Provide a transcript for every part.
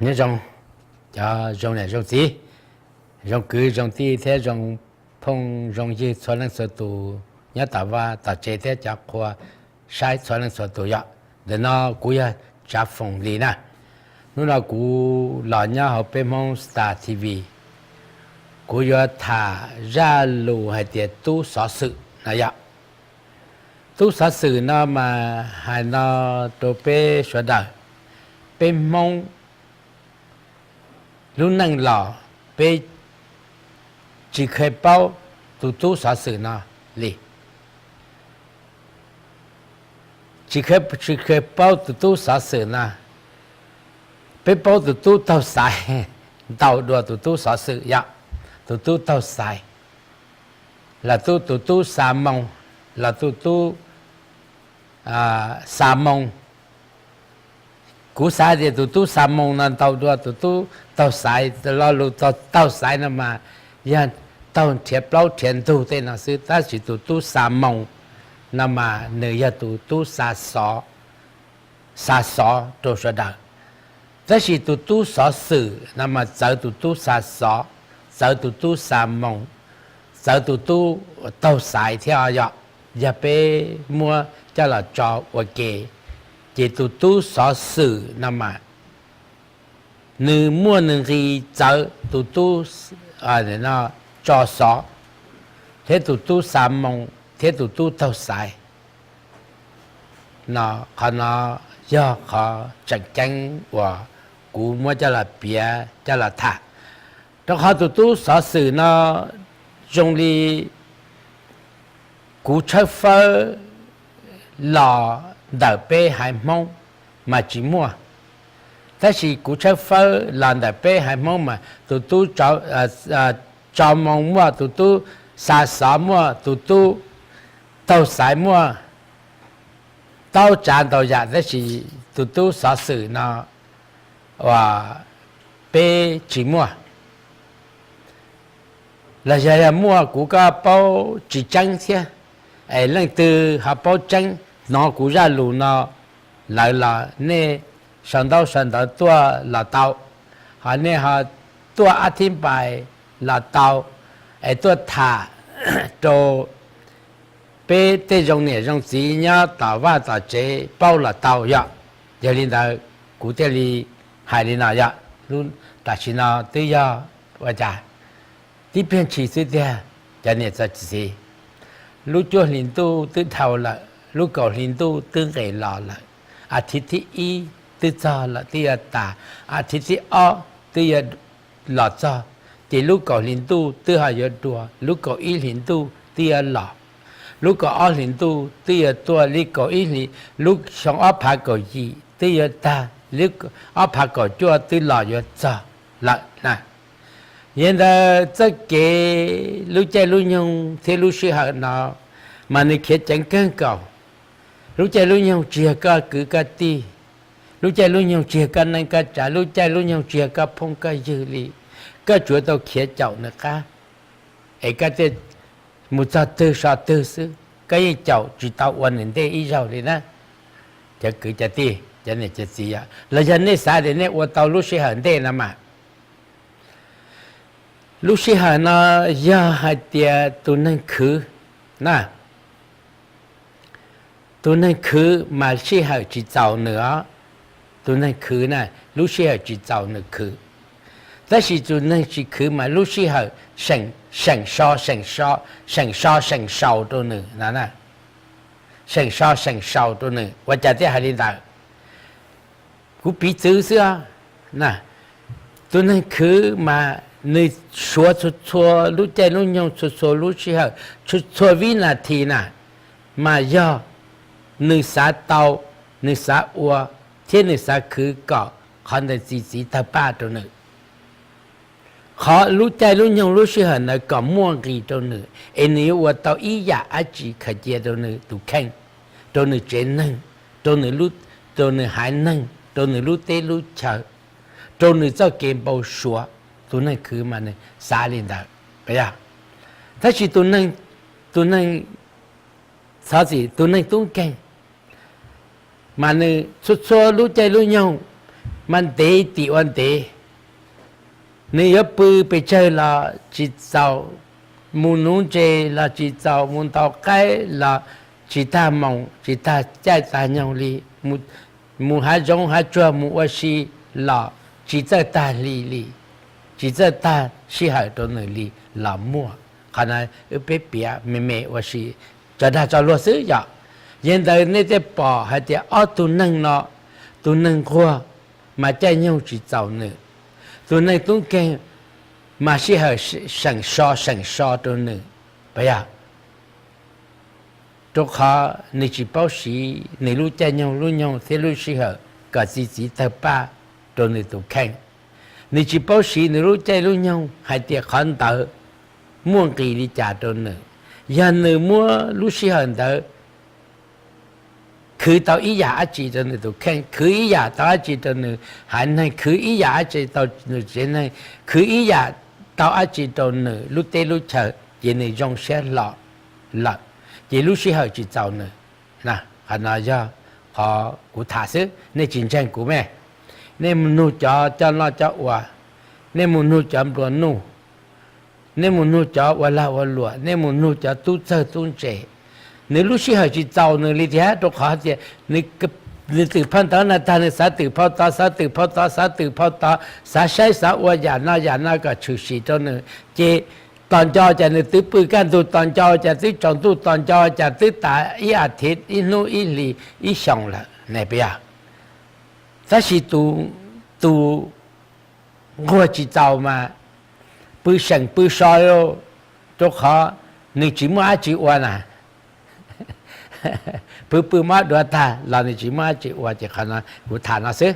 Nyob zoo, cov zoo niam zoo txiv, zoo kwv zoo tij thiab zoo phooj zoo ywg txhua leej txhua tus nyob tom vaj tom tsev thiab cov qhua saib txhua leej txhua tus yom. Ntawm no kuv yog Tsav Foom Lis na. Hnub no kuv los nyob hauv peb Hmoob Star T V, kuv yuav tham zaj lus hais tias tub xov xwm no yom. Tub xov xwm no mas hais no rau peb sawv daws, peb Hmoob lub neej los peb tsis kheev paub tus tub xov xwm no li. Tsis kheev, tsis kheev paub tus tub xov xwm no. Peb paub tus tub taug xaiv ntau dua tus tub xov xwm yom, tus tub taug xaiv, los tus tub xa moo, los tus tub xa moo. Kuv xav tias tus tub xa moo no ntau dua tus tub taug xaiv. Lo lus taug xaiv no mas yog taug nrhiav plaub nrhiav ntug tej no xwb, tab sis tus tub xa moo no mas nws yog tus tub xa xov, xa xov rau sawv daws. Tab sis tus tub xov xwm no mas txawv tus tub xa xov, txawv tus tub xa moo, txawv tus tub taug xaiv thiab yom. Yog peb muab coj los tso ua ke, ces tus tub xov xwm no mas nws muaj nws nqi txawv tus tub tso xov, thiab tus tub xa moo, thiab tus tub taug xaiv. No, qhov no yog qhov tseem ceeb uas kuv muab coj los piav coj los tham, rau qhov tus tub xov xwm no zoo li kuv tshawb fawb los ntawm peb haiv Hmoob mas tsis muaj, tab sis kuv tshawb fawb los ntawm peb haiv Hmoob mas tus tub tso moo muaj, tus tub xa xov muaj, tus tub taug xaiv muaj, tau tsav ntau yam, tab sis tus tub xov xwm no uas peb tsis muaj, los yog yog muaj kuv kuj paub tsis tseeb thiab. Es leej twg ho paub tseeb hnov kuv zaj lus no lawm los nej sau ntaub sau ntawv tuaj los tau, ho nej ho tuaj ab thib npais los tau, es tuaj tham rau peb tej zoo niam zoo txiv nyob tom vaj tom tsev paub los tau yom. Yog li ntawd kuv thiaj li hais li no yom. Tam sim no twb yog ua cas, tib pliag ntshis xwb tiag, cov niam txiv, lub cuaj hli ntuj twb dhau lawm, lub kaum hli ntuj twb nqes los lawm, a thiv thib ib twb txog lawm twb yuav tas, a thiv thib ob twb yuav los txog, ces lub kaum hli ntuj twb ho yuav dua, lub kaum ib hli ntuj twb yuav los, lub kaum ob hli ntuj twb yuav tuaj, li kaum ib hli, lub xyoo ob phav kaum yim twb yuav tag, lub ob phav kaum cuaj twb los yuav txog lawm na. Yog li ntawd txoj kev lub caij lub nyoog thiab lub sij hawm no mas nws khiav ceev kawg nkaus. Lub caij lub nyoog tsis yog koj kwv koj tij, lub caij lub nyoog tsis yog koj neej koj tsav, lub caij lub nyoog tsis yog koj phooj koj ywg li. Koj tsuav tau khiav caum nws qab, es koj thiaj mus txog twg so twg xwb, koj yeej caum tsis tau ua nws ntej ib zaug li na. Cov kwv cov tij, cov niam cov txiv, los yog nej xav tias nej ua tau lub sij hawm ntej no mas, lub sij hawm no yog hais tias tus neeg khwv na, tus neeg khwv mas sij hawm tsis txaus nws os. Tus neeg khwv na, lub sij hawm tsis txaus nws khwv, tab sis tus neeg tsis khwv mas lub sij hawm seem so seem so, seem so seem sau rau nws no na, seem so seem sau rau nws. Ua cas thiaj hais li ntawd? Kuv piv txwv xwb os. Tus neeg khwv mas nws suav txhua txhua lub caij lub nyoog, txhua txhua lub sij hawm, txhua txhua vib nas this na, mas yog nws xav tau, nws xav ua, thiab nws xav khwv kom qhov ntawd txi txiv tawg paj rau nws. Qhov lub caij lub nyoog lub sij hawm ntawd kom muaj nqis rau nws, es nws yuav ua tau ib yam dab tsi khaws cia rau nws tus kheej, rau nws tsev neeg, rau nws, rau nws haiv neeg, rau nws lub teb lub chaw, rau nws txoj kev npau suav. Tus neeg khwv mas nws xav li ntawd. Tab sis tus neeg, tus neeg txhob txwm, tus neeg tub nkeeg mas nws txhua txhua lub caij lub nyoog, mas ntev tim ua ntev. Nws yuav pw pes tsawg los tsis txaus, mus nuv ntses los tsis txaus, mus ntaus qaib los tsis tag moos tsis tag caij tag nyoog li, mus hav zoov hav tsuag mus ua si los tsis txawj tag hli li, tsis txawj tag sij hawm rau nws li los muaj. Qhov no wb peb piav me me ua si tso dag tso luag xwb yom. Yog li ntawd nej thiaj pom hais tias ob tug neeg no, tus neeg nquag mas caij nyoog tsis txaus nws, tus neeg tub nkeeg mas sij hawm seem so seem so rau nws, puas yog? Rau qhov nws tsis paub siv nws lub caij nyoog lub nyoog thiab lub sij hawm kom txi txiv tawg paj rau nws tus kheej. Nws tsis paub siv nws lub caij lub nyoog hais tias qhov ntawd muaj nqis li cas rau nws. Yog nws muab lub sij hawm ntawd khwv tau ib yam dab tsi rau nws tus kheej, khwv ib yam tau dab tsi rau nws haiv neeg, khwv ib yam dab tsi tau nws tsev neeg, khwv ib yam tau dab tsi rau nws lub teb lub chaw, ces nws zoo siab hlo lawm, ces lub sij hawm tsis txaus nws. Qhov no yog qhov kuv tham xwb, nej tsis ntseeg kuv me. Nej mus nug cov coj noj coj ua, nej mus nug cov nplua nuj, nej mus nug cov ua lag ua luam, nej mus nug cov tub txawg tub ntse, nws lub sij hawm tsis txaus nws li thiab, rau qhov tias nws twm phau ntawv no tag nws xav twm phau tod, xav twm phau tod, xav twm phau tod, xav saib xav ua yam no yam no kom tshwm sim rau nws, ces tos nco cas nws twb pw kaj ntug, tos nco cas twb tsaus ntuj, tos nco cas twb tas ib as thiv ib hnub ib hlis ib xyoos lawm ne, puas yog? Tab sis tus nquag tsis txaus mas pw seem pw so, rau qhov nws tsis muaj dab tsi ua na. Pw pw mob duav tag los nws tsis muaj dab tsi ua, ces qhov no kuv tham no xwb.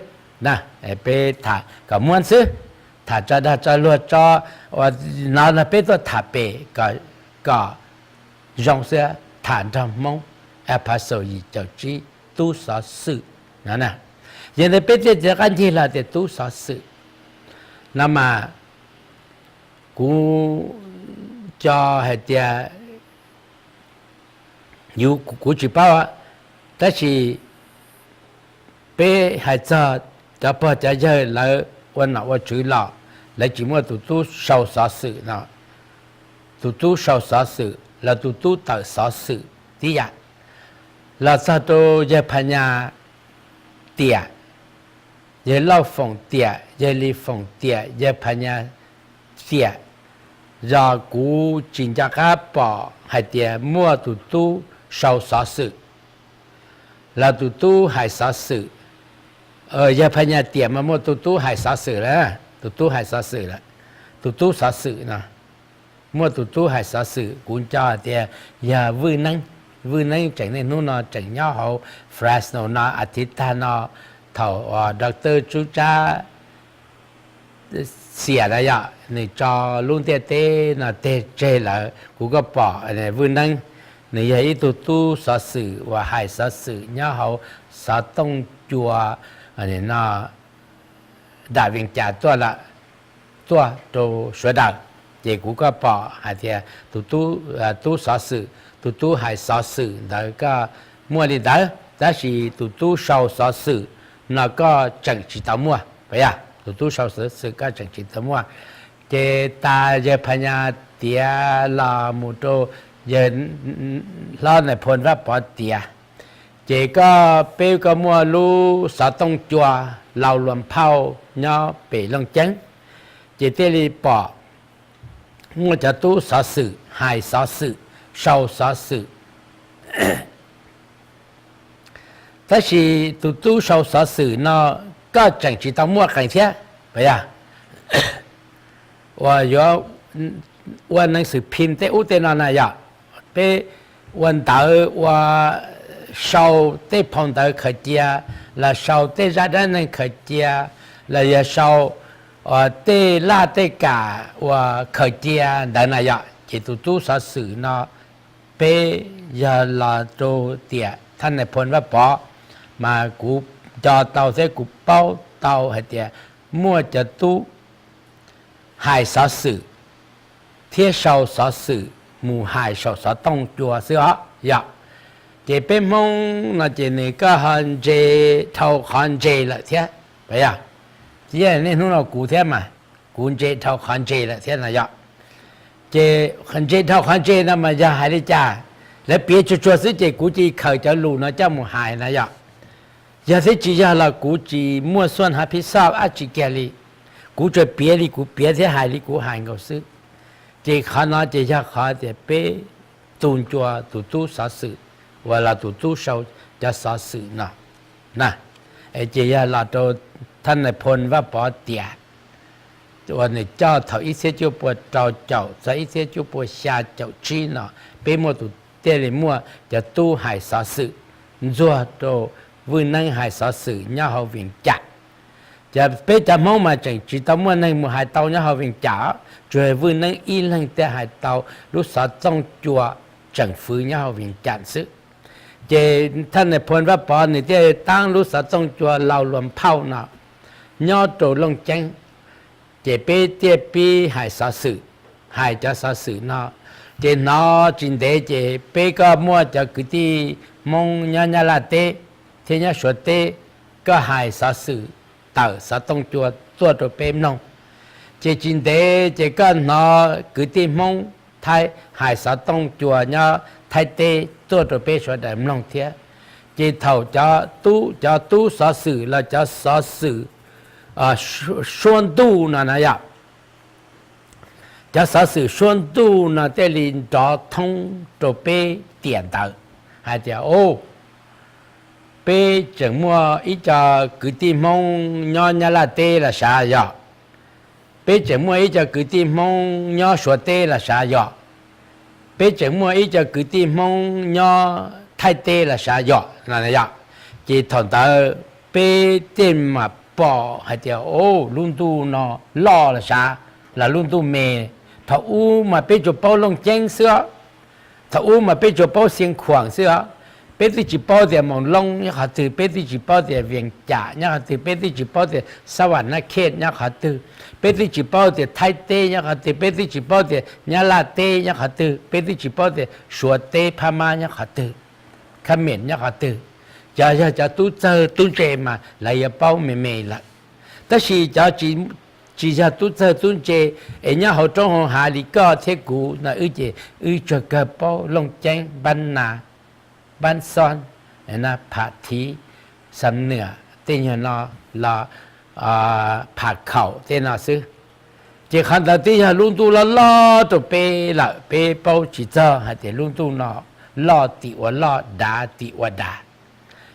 Peb tham kom muab xwb, tham tso dag tso luag tso, ua no no peb tuaj tham pem kom zoo xwb, tham nrog Hmoob, a phav xaus yim caum tsib, tub xov xwm no. Yog ntawd peb thiaj rov qab ncig los tias tub xov xwm no mas kuv co hais tias yus kuv tsis paub, tab sis peb hais txog cov pog cov yawg lawv ua nom ua tswv los lawv tsis muaj tus tub sau xov xwm no. Tus tub sau xov xwm los tus tub tawm xov xwm tib yam. Los txog rau yawg Phas Nyas Tiam, yawg Lauj Foom Tiam, yawg Lis Foom Tiam, yawg Phas Nyas Tiam, yog kuv tsis nco qab pom hais tias muaj tus tub sau xov xwm los tus tub hais xov xwm. Yawg Phas Nyas Tiam mas muaj tus tub hais xov xwm lawm, tus tub hais xov xwm lawm, tus tub xov xwm no. Muaj tus tub hais xov xwm, kuv nco hais tias yog Vwj Neeb, Vwj Neeb tseem niaj hnub no tseem nyob hauv Fresno no, as thiv tag no thaum doctor Tsub Tsab xiam na yom, nws tso lub ntiaj teb no teg tseg lawm, kuv kuj pom Vwj Neeb, nws yog ib tug tub xov xwm uas hais xov xwm nyob hauv xov tooj cua no, dam Vees Cas tuaj lawm, tuaj rau Suav daws, ces kuv kuj pom hais tias tus tub xov xwm, tus tub hais xov xwm ntawd kuj muaj li ntawd, tab sis tus tub sau xov xwm no kuj tseem tsis tau muaj, puas yog? Tus tub sau xov xwm kuj tseem tsis tau muaj. Ces tas yawg Phas Nyas Tiam los mus rau yawg hlob Nais Phoo Vaj Pov Tiam, ces kuj peb kuj muaj lub xov tooj cua Lau Luas Phauj nyob pem Looj Ceeb, ces thiaj li pom muaj cov tub xov xwm hais xov xwm, sau xov xwm. Tab sis tus tub sau xov xwm no kuj tseem tsis tau muaj qees thiab, puas yog? Uas yuav ua neeg xwm phim tej ub tej no na yom, peb ua ntawv ua sau tej phau ntawv khaws cia, los sau tej zaj dab neeg khaws cia, los yog sau tej laj tej kam uas khaws cia ntawd na yom, ces tus tub xov xwm no peb yog los rau tiam thaj Nais Phoo Vaj Pov, mas kuv nco tau thiab kuv paub tau hais tias muaj cov tub hais xov xwm thiab sau xov xwm mus hais saum xov tooj cua xwb os yom. Ces peb Hmoob no ces nws kuj ho ntse dhau qhov ntse lawm thiab, puas yog? Yeej niaj hnub no kuv thiab mas, kuv ntse dhau qhov ntse lawm thiab no yog. Ces ntse dhau qhov ntse no mas yog hais li cas, lawv piav tsuag tsuag xwb ces kuv cia li khaws cov lus no coj mus hais no yog. Yog thiab tsis yog los kuv tsis muaj xuaj hav phij xoj dab tsi kiag li, kuv tsuas piav li kuv piav thiab hais li kuv hais nkaus xwb. Ces qhov no ces yog qhov tias peb tu ncua tus tub xov xwm uas los tus tub sau cov xov xwm no na, ces yog los rau thaj nais phoo Vaj Pov tias uas nws coj thaum ib txhiab cuaj pua rau caum txog ib txhiab cuaj pua xya caum tsib no, peb muaj tus, thiaj li muaj cov tub hais xov xwm ntxuag rau Vwj Neeb hais xov xwm nyob hauv Vees Cas. Ces peb cov Hmoob mas tseem tsis tau muaj neeg mus hais tau nyob hauv Vees Cas, tsuas Vwj Neeb ib leeg thiaj hais tau lub xov tooj cua tseem fwv nyob hauv Vees Cas xwb. Ces thaj nais phoo Vaj Pov nws thiaj taab lub xov tooj cua Lau Luas Phauj no nyob rau Looj Ceeb, ces peb thiaj pib hais xov xwm, hais cov xov xwm no. Ces hnov tsis ntev ces peb kuj muaj cov kwv tij Hmoob nyob Nyab Laj teb thiab nyob Suav teb kuj hais xov xwm tawm xov tooj cua tuaj rau peb mloog. Ces tsis ntev ces kuj hnov kwv tij Hmoob Thaib hais xov tooj cua nyob Thaib teb tuaj rau peb sawv daws mloog thiab. Ces thaum cov tub, cov tub xov xwm los cov xov xwm suab ntuj no na yog, cov xov xwm suab ntuj no thiaj li nrov thoob rau peb tiam ntawd hais tias, o, peb tseem muaj ib co kwv tij Hmoob nyob Nyab Laj teb los sav yog, peb tseem muaj ib co kwv tij Hmoob nyob Suav teb los sav yog, peb tseem muaj ib co kwv tij Hmoob nyob Thaib teb los sav yog no yog. Ces thaum ntawd peb thiaj mam pom hais tias, o, lub ntuj no loj los sav, los lub ntuj me. Thaum ub mas peb tsuas paub Looj Ceeb xwb os, thaum ub mas peb tsuas paub Xia Khuam xwb os. Peb twb tsis paub tias Moos Loob nyob qhov twg, peb twb tsis paub tias Vees Cas nyob qhov twg, peb twb tsis paub tias Xab Vam Nab Khej nyob qhov twg, peb twb tsis paub tias Thaib teb nyob qhov twg, peb twb tsis paub tias Nyab Laj teb nyob qhov twg, peb twb tsis paub tias Suav teb Phab Mab nyob qhov twg, Khab Mem nyob qhov twg. Cov yog cov tub txawg tub ntse mas lawv yuav paub me me lawm. Tab sis cov tsis yog tub txawg tub ntse es nyob hauv roob hauv hav li koj thiab kuv no wb ces wb tsuas kawg paub Looj Ceeb, Npab Nas, Npab Xoob, Pham Thiv, Xam Nuam tej nyuag no los Pham Khaum tej no xwb. Ces qhov ntawd twb yog lub ntuj loj loj rau peb lawm, peb paub tsis txog hais tias lub ntuj no loj tim ua loj, dav tim ua dav.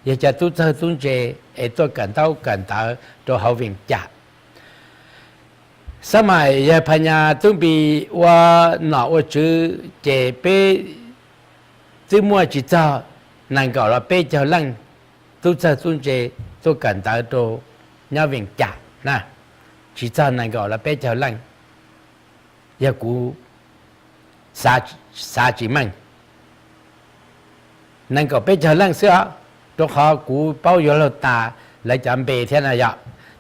Yog cov tub txawg tub ntse es tuaj kawm ntaub kawm ntawv rau hauv Vees Cas. Xab mais yawg Phas Nyas Tub Npis ua nom ua tswv ces peb twb muaj tsis txog nees nkaum los peb caug leej tub txawg tub ntse tuaj kawm ntawv rau nyob Vees Cas na, tsis txog nees nkaum los peb caug leej. Yog kuv xav tsis meej, nees nkaum peb caug leej xwb os, rau qhov kuv paub yuav luag tas lawv cov npe thiab na yom.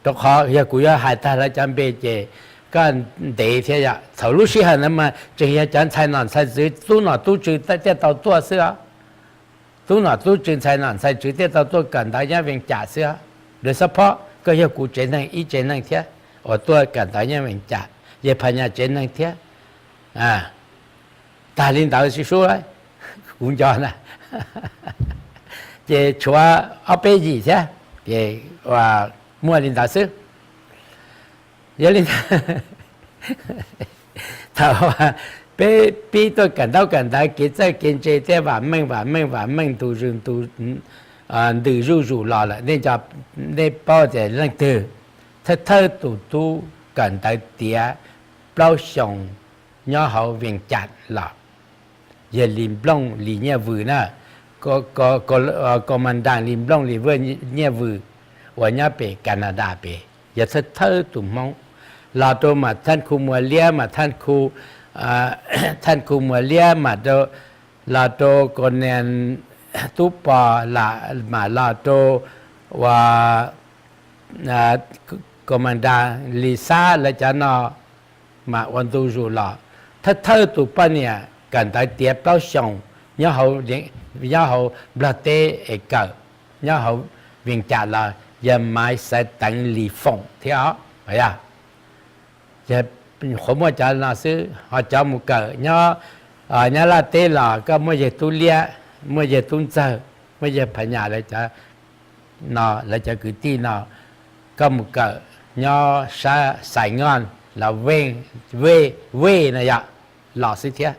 Rau qhov yog kuv yuav hais tag lawv cov npe ces koj ntev thiab yom. Thaum lub sij hawm ntawd mas tseem yog cov ntxhais nom ntxhais tswv, tub nom tub tswv thiaj tau tuaj xwb os. Tub nom tub tswv, ntxhais nom ntxhais tswv thiaj tau tuaj kawm ntawv nyob Vees Cas xwb os. Lawv xab phob koj yog kuv tsev neeg ib tsev neeg thiab uas tuaj kawm ntawv nyob Vees Cas, yawg Phas Nyas tsev neeg thiab. Tag li ntawd sib sub, kuv nco na, ces tshuav ob peb yim thiab, ces muaj li ntawd xwb. Yog li ntawd, thaum peb pib tuaj kawm ntaub kawm ntawv kev txawj kev ntse thiab vam meej vam meej vam meej ntu zus ntu, ntws zuj zus los lawm, nej paub tias leej twg? Thawj thawj tus tub kawm ntawv tiav plaub xyoos nyob hauv Vees Cas los, yog Lis Nplooj Lis Nyiaj Vws na, Commander Lis Nplooj Lis Nyiaj Vws uas nyob pem Canada pem, yog thawj thawj tus Hmoob. Los rau mas Thaj Khu Muas Liab mas Thaj Khu, Thaj Khu Muas Liab mas los rau Colonel Tub Pos, mam los rau uas Commander Lis Xab lawv cov no mas ua ntu zus los, thawj thawj tus poj niam kawm ntawv tiav plaub xyoos nyob hauv Nplog teb es kawm nyob hauv Vees Cas los yog Maiv Xaiv Teev Lis Foom thiab os. Yog, qhuav muaj cov no xwb, ho cov mus kawm nyob Nyab Laj teb los koj muaj yawg Tub Liab, muaj yawg Tub Ntxawg, muaj yawg Phas Nyas lawv cov no, lawv cov kwv tij no, koj mus kawm nyob sab Xais Nyooj los Vej no yog los xwb thiab.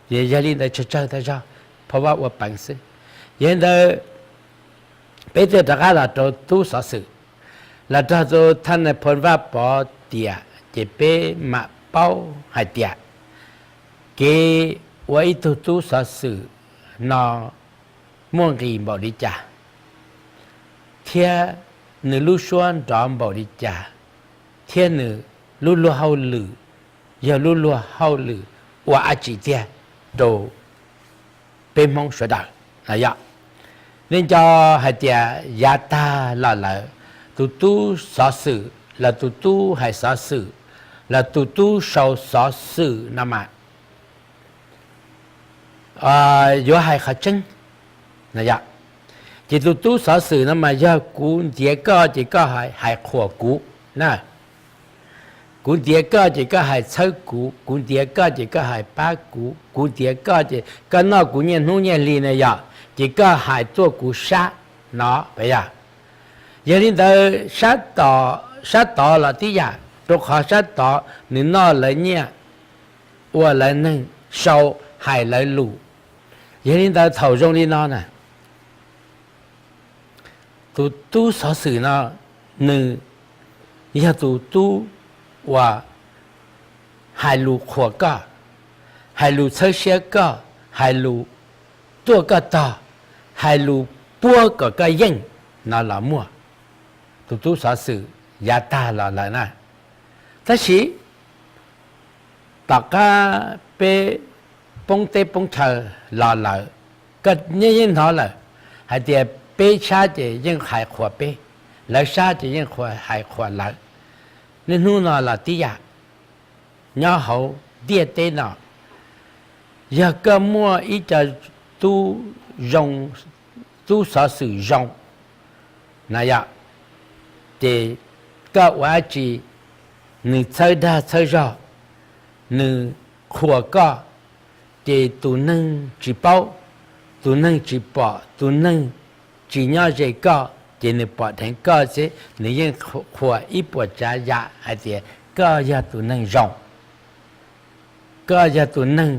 Ces yog li ntawd tsawg tsawg tag zog, Phoj Vaj ua peev xwb. Yog li ntawd peb thiaj rov qab los rau tub xov xwm, los rau tus thaj nais phoo Vaj Pov Tiam, ces peb mam paub hais tias kev ua ib tug tub xov xwm no muaj nqis npaum li cas, thiab nws lub suab nrov npaum li cas, thiab nws lub luag hauj lwm yog lub luag hauj lwm ua dab tsi tiag rau peb Hmoob sawv daws no yog. Nej nco hais tias yav tag los lawm, tus tub xov xwm los tus tub hais xov xwm los tus tub sau xov xwm no mas yuav hais qhov tseeb no yog. Ces tus tub xov xwm no mas yog kuv ntiav koj ces koj hais qhuas kuv na. Kuv ntiav koj ces koj hais txhawb kuv, kuv ntiav koj ces koj hais pab kuv, kuv ntiav koj ces koj noj kuv nyiaj hnub nyiaj hli na yog, ces koj hais tuaj kuv sab no yog. Yog li ntawd sab tod los tib yam, rau qhov sab tod nws noj lawv nyiaj, ua lawv neeg, sau, hais lawv lus. Yog li ntawd thaum zoo li no na, tus tub xov xwm no nws yog tus tub uas hais lus qhuas koj, hais lus txhawb siab koj, hais lus tuaj koj tog, hais lus puab kom koj yeej no los muaj. Tus tub xov xwm yav tag los lawm na. Tab sis tom qab peb poob teb poob chaw los lawm, koj yeej hnov lawm hais tias peb sab ces yeej hais qhuas peb, lawv sab ces yeej hais qhuas lawv. Niaj hnub no los tib yam, nyob hauv ntiaj teb no, yog koj muaj ib co tub zoo, tub xov xwm zoo na yog, ces koj ua dab tsi nws txhawb dag txhawb zog, nws qhuas koj, ces tus neeg tsis paub, tus neeg tsis pom, tus neeg tsis nyob ze koj, ces nws pom dheev koj xwb nws yeej qhuas ib puas tsav yam hais tias koj yog tus neeg zoo, koj yog tus neeg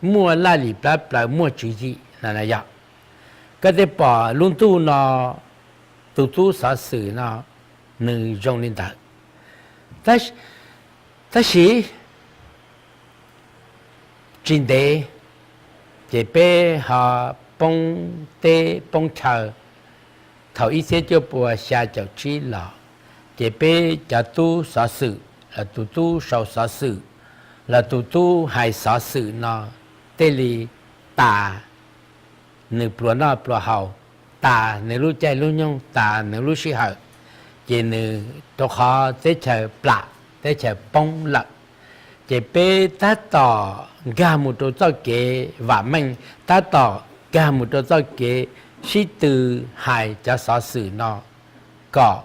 muaj laj lim plab plaws muaj tswv yim no na yog. Koj thiaj pom lub ntuj no tus tub xov xwm no nws zoo li ntawd. Tab sis tsis ntev ces peb ho poob teb poob chaw. Thaum ib txhiab cuaj pua xya caum tsib los, ces peb cov tub xov xwm los tus tub sau xov xwm los tus tub hais xov xwm no thiaj li tas nws pluas noj pluas haus, tas nws lub caij lub nyoog, tas nws lub sij hawm, ces nws rau qhov teb chaws plam, teb chaws poob lawm. Ces peb tab tom nkag mus rau txoj kev vam meej, tab tom nkag mus rau txoj kev sib tw hais cov xov xwm no kom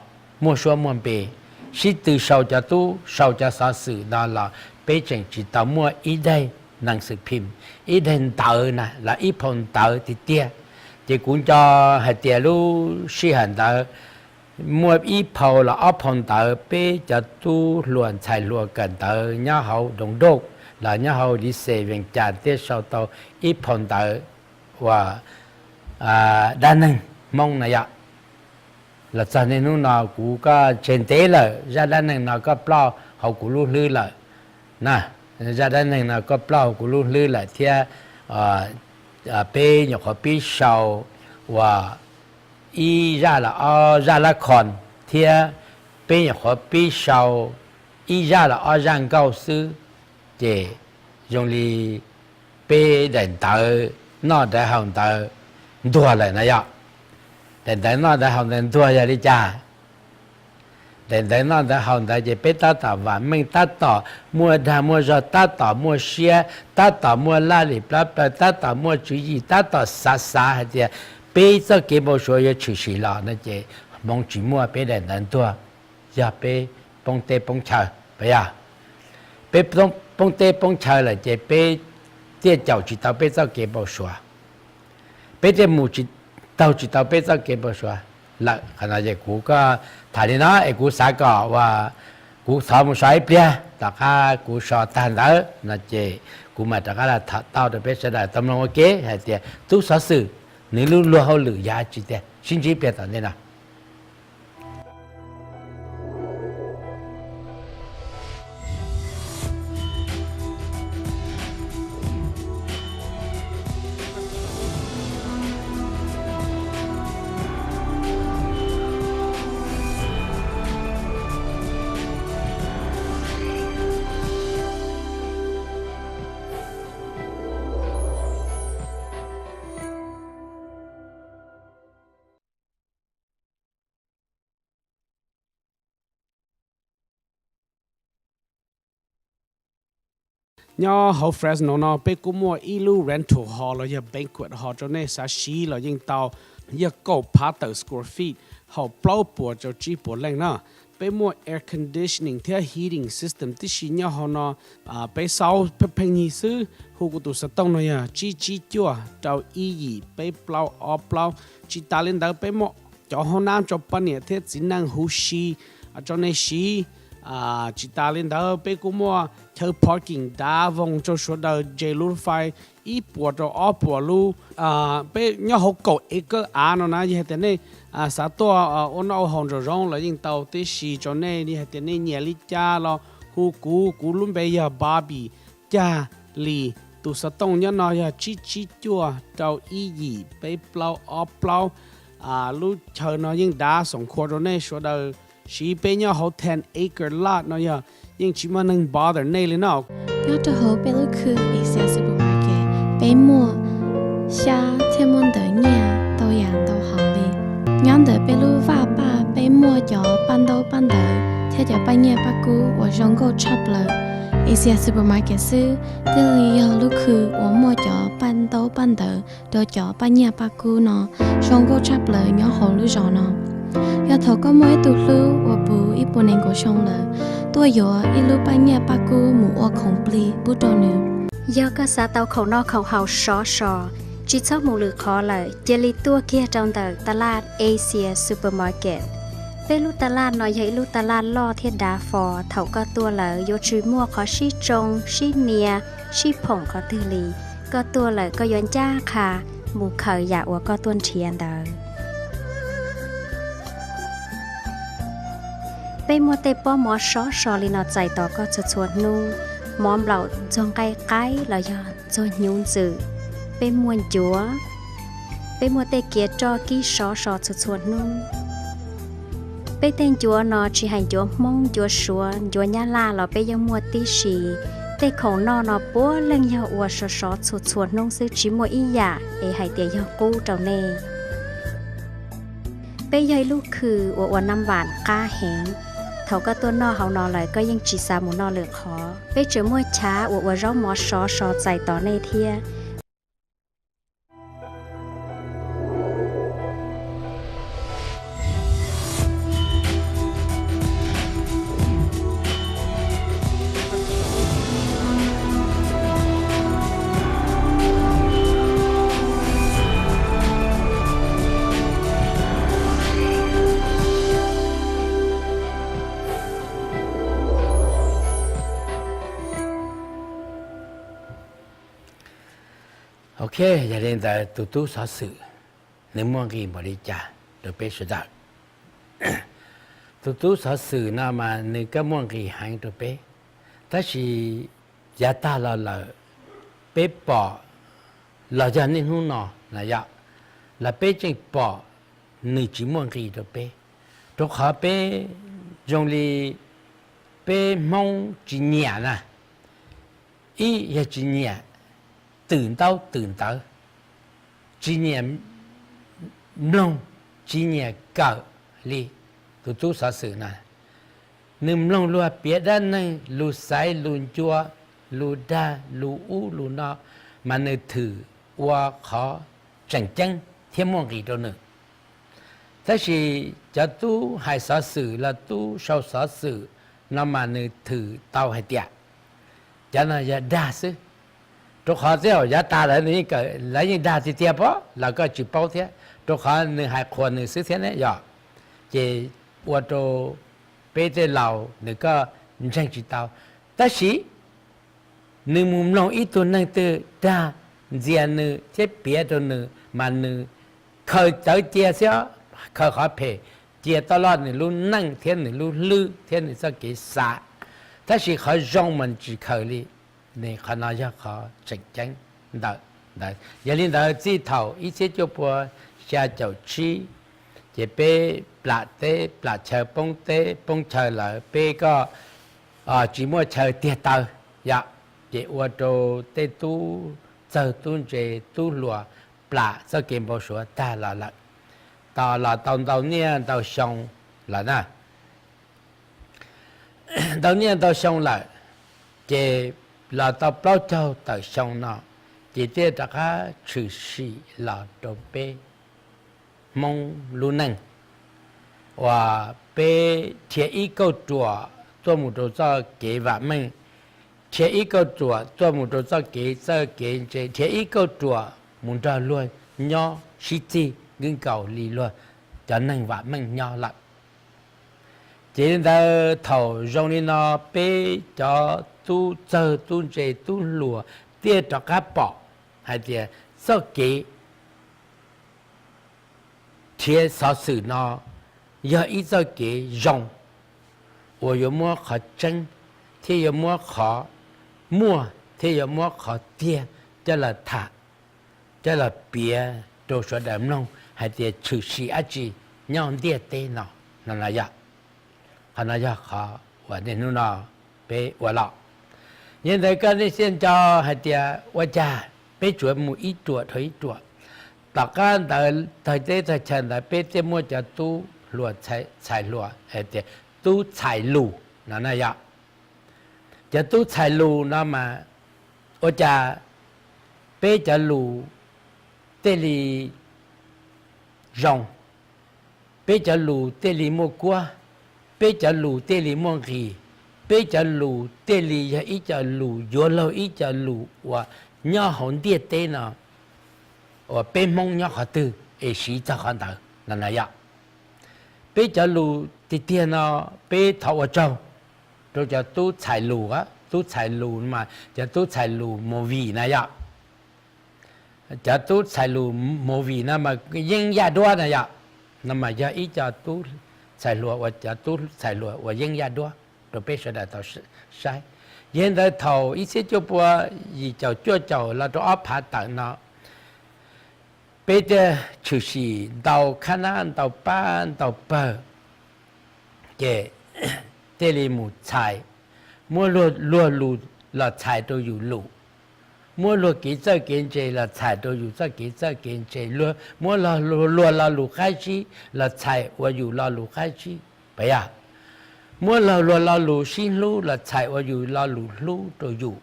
muaj suab muaj npe, sib tw sau cov tub sau cov xov xwm no los peb tseem tsis tau muaj ib daim nees xwm phim, ib daim ntawv na los ib phau ntawv tiag tiag. Ces kuv nco hais tias lub sij hawm ntawd muaj ib phau los ob phau ntawv peb cov tub hluas ntxhais hluas kawm ntawv nyob hauv Doos Nrauj los nyob hauv Liv Xes Vees Cas thiaj sau tau ib phau ntawv uas dab neeg Hmoob na yom. Los txog niaj hnub no kuv kuj tseg ntev lawm, zaj dab neeg no kuj ploj hauv kuv lub hlwb lawm na. Zaj dab neeg no kuj ploj hauv kuv lub hlwb lawm thiab. Peb nyuam qhuav pib sau uas ib zaj los ob zaj lab khos thiab, peb nyuam qhuav pib sau ib zaj los ob zaj nkauj xwb, ces zoo li peb daim ntawv noj ntawv haus ntawd ntuag lawm na yom. Daim ntawv noj ntawv haus ntawd ntuag yog li cas? Daim ntawv noj ntawv haus ntawd ces peb tab tom vam meej, tab tom muaj dag muaj zog, tab tom muaj siab, tab tom muaj laj lim plab plaws, tab tom muaj tswv yim, tab tom xav xav hais tias peb txoj kev npau suav yuav tshwm sim los no ces hmoov tsis muaj, peb daim ntawv ntuag. Yog peb poob teb poob chaw, puas yog? Peb poob teb poob chaw lawm ces peb thiaj caum tsis tau peb txoj kev npau suav, peb thiaj mus taug tsis tau peb txoj kev npau suav lawm. Qhov no ces kuv kuj tham li no es kuv xav kom uas kuv thov mus so ib pliag, tom qab kuv so tag ntawd no ces kuv mam rov qab los tham tau rau peb sawv daws tau mloog ua ke hais tias tub xov xwm nws lub luag hauj lwm yog dab tsi tiag. Sib ntsib ib pliag tom ntej no. Nyob hauv Fresno no peb kuj muaj ib lub rental hall los yog banquet hall rau nej xav siv los yeej tau, yog kaum phav tawm square feet, haum plaub puas rau tsib puas leej na. Peb muaj air conditioning thiab heating system tib si nyob hauv no. Peb xaub pheej pheej nyig xwb, hu kuv tus xov tooj no yog tsib tsib cuaj rau ib yim peb plaub ob plaub. Tsis tas li ntawd peb muaj cov hoob nab rau poj niam thiab txiv neej huv si rau nej siv. Tsis tas li ntawd peb kuj muaj chaw parking dav voos rau sawv daws nres lub fais ib puas rau ob puas lub. Peb nyob hauv kaum acre av no na, yog hais tias nej xav tuaj ua noj ua haus nraum zoov los yeej tau tib si rau nej. Yog hais tias nej nyiam li cas los hu kuv, kuv lub npe yog Bobby Cag Lis, tus xov tooj nyob no yog tsib tsib cuaj rau ib yim peb plaub ob plaub. Lub chaw no yeej dav xoom khua rau nej sawv daws siv. Peb nyob hauv ten acre lot no yog yeej tsis muaj neeg bother nej li no. Nyob rau hauv peb lub khw Asia Supermarket, peb muaj xyab thiab muaj ntawv nyiaj ntau yam ntau hom li. Nyob ntawm peb lub vaj paj peb muaj cov paj ntaub paj ntawv thiab cov paj nyiaj paj kub uas zoo nkauj tshaj plaws. Asia Supermarket xwb thiaj li yog lub khw uas muaj cov paj ntaub paj ntawv rau cov paj nyiaj paj kub no zoo nkauj tshaj plaws nyob hauv lub zos no. Yog thaum koj muaj ib tug hlub uas puv ib puas nees nkaum xyoo lawm, tuaj yuav ib lub paj nyiaj paj kub mus ua khoom plig pub rau nws. Yog koj xav tau khoom noj khoom haus sov so, tsis txhob mus lwm qhov lawm, cia li tuaj kiag rau ntawm taj laj Asia Supermarket. Peb lub taj laj no yog ib lub taj laj loj thiab dav fo, thaum koj tuaj lawm yuav tsis muaj qhov sib tsoo, sib nias, sib phoom qhov twg li. Koj tuaj lawm koj yuav ncaj qha mus khaws yam uas koj tuaj nrhiav ntawd. Peb muaj tej pob mov sov so li no txais tos koj txhua txhua hnub, mov nplaum ntxuag nqaij qaib los yog ntxuag hnyuv ntxwm. Peb muaj ncuav, peb muaj tej kiav roj kib sov so txhua txhua hnub. Peb tej ncuav no tsis hais ncuav Hmoob, ncuav Suav, ncuav Nyab Laj los peb yeej muaj tib si. Tej khoom noj no puav leej yog ua sov sov txhua txhua hnub xwb, tsis muaj ib yam es hais tias yog qub rau nej. Peb yog ib lub khw uas ua nam vam qab heev. Thaum koj tuaj noj hauv no lawm koj yeej tsis xav mus noj lwm qhov. Peb tseem muaj chav uas ua zaub mov sov so txais tos nej thiab. Ok, yog li ntawd tus tub xov xwm nws muaj nqis npaum li cas rau peb sawv daws? Tus tub xov xwm no mas nws kuj muaj nqis heev rau peb, tab sis yav tag los lawm peb pom los yog niaj hnub no na yom, los peb tseem pom nws tsis muaj nqis rau peb, rau qhov peb zoo li peb Hmoob tsis nyiam na. Ib yog tsis nyiam twm ntaub twm ntawv, tsis nyiam mloog, tsis nyiam kawm li tus tub xov xwm na. Nws mloog luag piav dab neeg, lus xaiv lus ncua, lus dag lus ub lus no, mas nws thwm ua qhov tseem ceeb thiab muaj nqis rau nws. Tab sis cov tub hais xov xwm los tub sau xov xwm no mas nws thwm tau hais tias cov no yog dag xwb. Rau qhov tej zaum yav tas lawv, lawv yeej dag tiag tiag pob los koj tsis paub thiab, rau qhov nws hais qhuas nws xwb thiab ne yom. Ces ua rau peb tej laus nws koj ntseeg tsis tau. Tab sis nws mus mloog ib tug neeg twg dag ntxias nws thiab piav rau nws mas nws khaws tawv cia xwb, khaws qhov phem cia toj loj nws lub neej thiab nws lub hlwb thiab nws txoj kev xav. Tab sis qhov zoo mas tsis khaws li. Qhov no yog qhov tseem ceeb ntawm ntawd. Yog li ntawd txij thaum ib txhiab cuaj pua xya caum tsib, ces peb plam teb plam chaw, poob teb poob chaw lawm, peb koj tsis muaj chaw tiag taw yom, ces ua rau tej tub txawg tub ntse tub hluas plam txoj kev npau suav tag los lawm. Tos los tau ntau niaj ntau xyoo lawm na. Ntau niaj ntau xyoo lawm, ces los tau plaub caug tawm xyoo no, ces thiaj rov qab tshwm sim los rau peb Hmoob lub neej, uas peb dhia ib kauj ruam tuaj mus rau txoj kev vam meej, dhia ib kauj ruam tuaj mus rau txoj kev txawj kev ntse, dhia ib kauj ruam mus nrog luag nyob sib txig nkaus li luag cov neeg vam meej nyob lawm. Ces li ntawd thaum zoo li no, peb cov tub txawg tub ntse tub hluas thiaj rov qab pom hais tias txoj kev nrhiav xov xwm no yog ib txoj kev zoo uas yuav muab qhov tseeb thiab yuav muab qhov muaj thiab yuav muab qhov tiag coj los tham, coj los piav rau sawv daws mloog hais tias tshwm sim dab tsi nyob ntiaj teb no, no yog. Qhov no yog qhov uas niaj hnub no peb ua los. Yog li ntawd koj nej thiaj nco hais tias ua cas peb tsuas mus ib ruam dhau ib ruam. Tom qab ntawd tag teb tag chaw ntawd peb thiaj muaj cov tub hluas txhais hluas hais tias tub txhais lus no na yog. Cov tub txhais lus no mas ua cas peb cov lus thiaj li zoo, peb cov lus thiaj li muaj kuab, peb cov lus thiaj li muaj nqis, peb cov lus thiaj li yog ib co lus yuav luag ib co lus uas nyob hauv ntiaj teb no uas peb Hmoob nyob qhov twg es siv txog qhov ntawd no na yog. Peb cov lus tiag tiag no peb thov ua tsaug rau cov tub txhais lus, tub txhais lus mas cov tub txhais lus movie na yog. Cov tub txhais lus movie no mas yeeb yaj duab na yog, no mas yog ib co tub txhais hluas uas cov tub txhais hluas uas yeeb yaj duab rau peb sawv daws tau saib. Yog li ntawd thaum ib txhiab cuaj pua yim caum cuaj caum los rau ob phav tawm no, peb thiaj tshwm sim ntau khab nab ntau pab ntau pawg, ces thiaj li mus txhais, muab luag lus los txhais rau yus lus, muab luag kev txawj kev ntse los txhais rau yus txoj kev txawj kev ntse, muab luag lo lus qab zib los txhais ua yus lo lus qab zib, puas yog? Muab luag luag lo lus sib hlub los txhais ua yus lo lus hlub rau yus.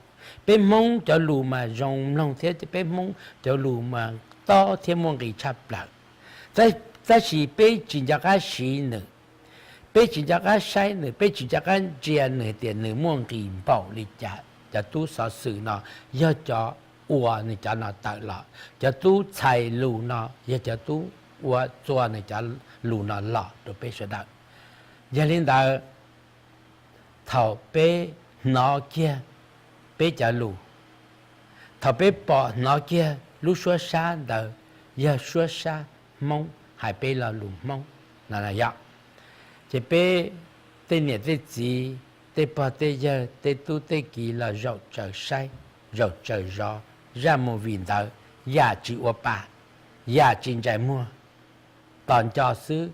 Peb Hmoob cov lus mas zoo mloog thiab peb Hmoob cov lus mas tob thiab muaj nqis tshaj plaws. Tab sis peb tsis nco qab siv nws, peb tsis nco qab saib nws, peb tsis nco qab ntsia nws tias nws muaj nqis npaum li cas. Cov tub xov xwm no yog cov ua nws cov no tawm los, cov tub txhais lus no yog cov tub ua txua nws cov lus no los rau peb sawv daws. Yog li ntawd, thaum peb hnov kiag peb cov lus, thaum peb pom hnov kiag lub suab sab ntawd yog suab sab Hmoob hais peb lo lus Hmoob no na yog, ces peb tej niam tej txiv, tej pog tej yawg, tej tub tej kiv los zaum tsaws saib, zaum tsaws zov zaj movie ntawd, yam tsis ua pa, yam tsis ntsais muag, tos nco xwb,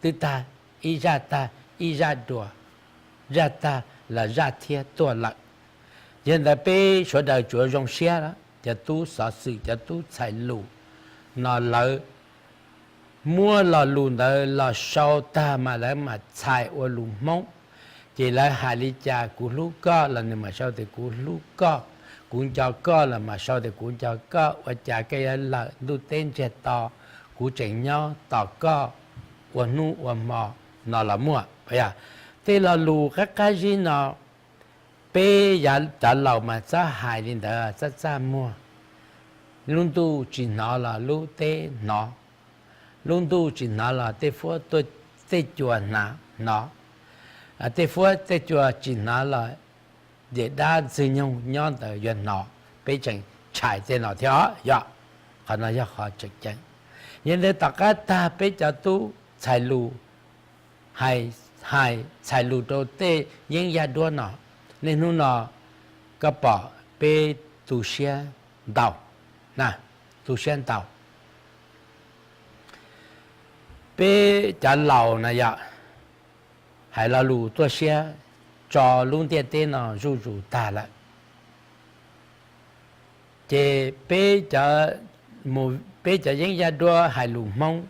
twb tag, ib zaj tag ib zaj dua, zaj tag los zaj thiab tuaj lawm. Yog ntawd peb sawv daws tsuav zoo siab, cov tub xov xwm cov tub txhais lus no lawv muab lo lus ntawd los sau tag mas lawv mam txhais ua lus Hmoob. Ces lawv hais li cas, kuv hlub koj los nws mam sau tias kuv hlub koj, kuv nco koj los mam sau tias kuv nco koj, ua cas koj yuav lawm ntuj teb ntsiag to, kuv tseem nyob tos koj ua hnub ua hmo no los muaj, puas yog? Tej lo lus qab qab zib no, peb cov laus mas txawj hais li ntawd txaj txaj muag. Lub ntuj tsis hnov los lub teb hnov, lub ntuj tsis hnov los tej fuab tej cua hnov, tej fuab tej cua tsis hnov los ces dab ntxwg nyoog nyob ntawd yuav hnov. Peb tseem tshais tej no thiab os, yog qhov no yog qhov tseem ceeb. Yog ntawd tom qab tag peb cov tub txhais lus, hais txhais lus rau tej yeeb yaj duab no, niaj hnub no koj pom peb tu siab ntau, tu siab ntau. Peb cov laus na yog hais lo lus tuaj siab tso lub ntiaj teb no zuj zus tag lawm. Ces peb cov yeeb yaj duab hais lus Hmoob,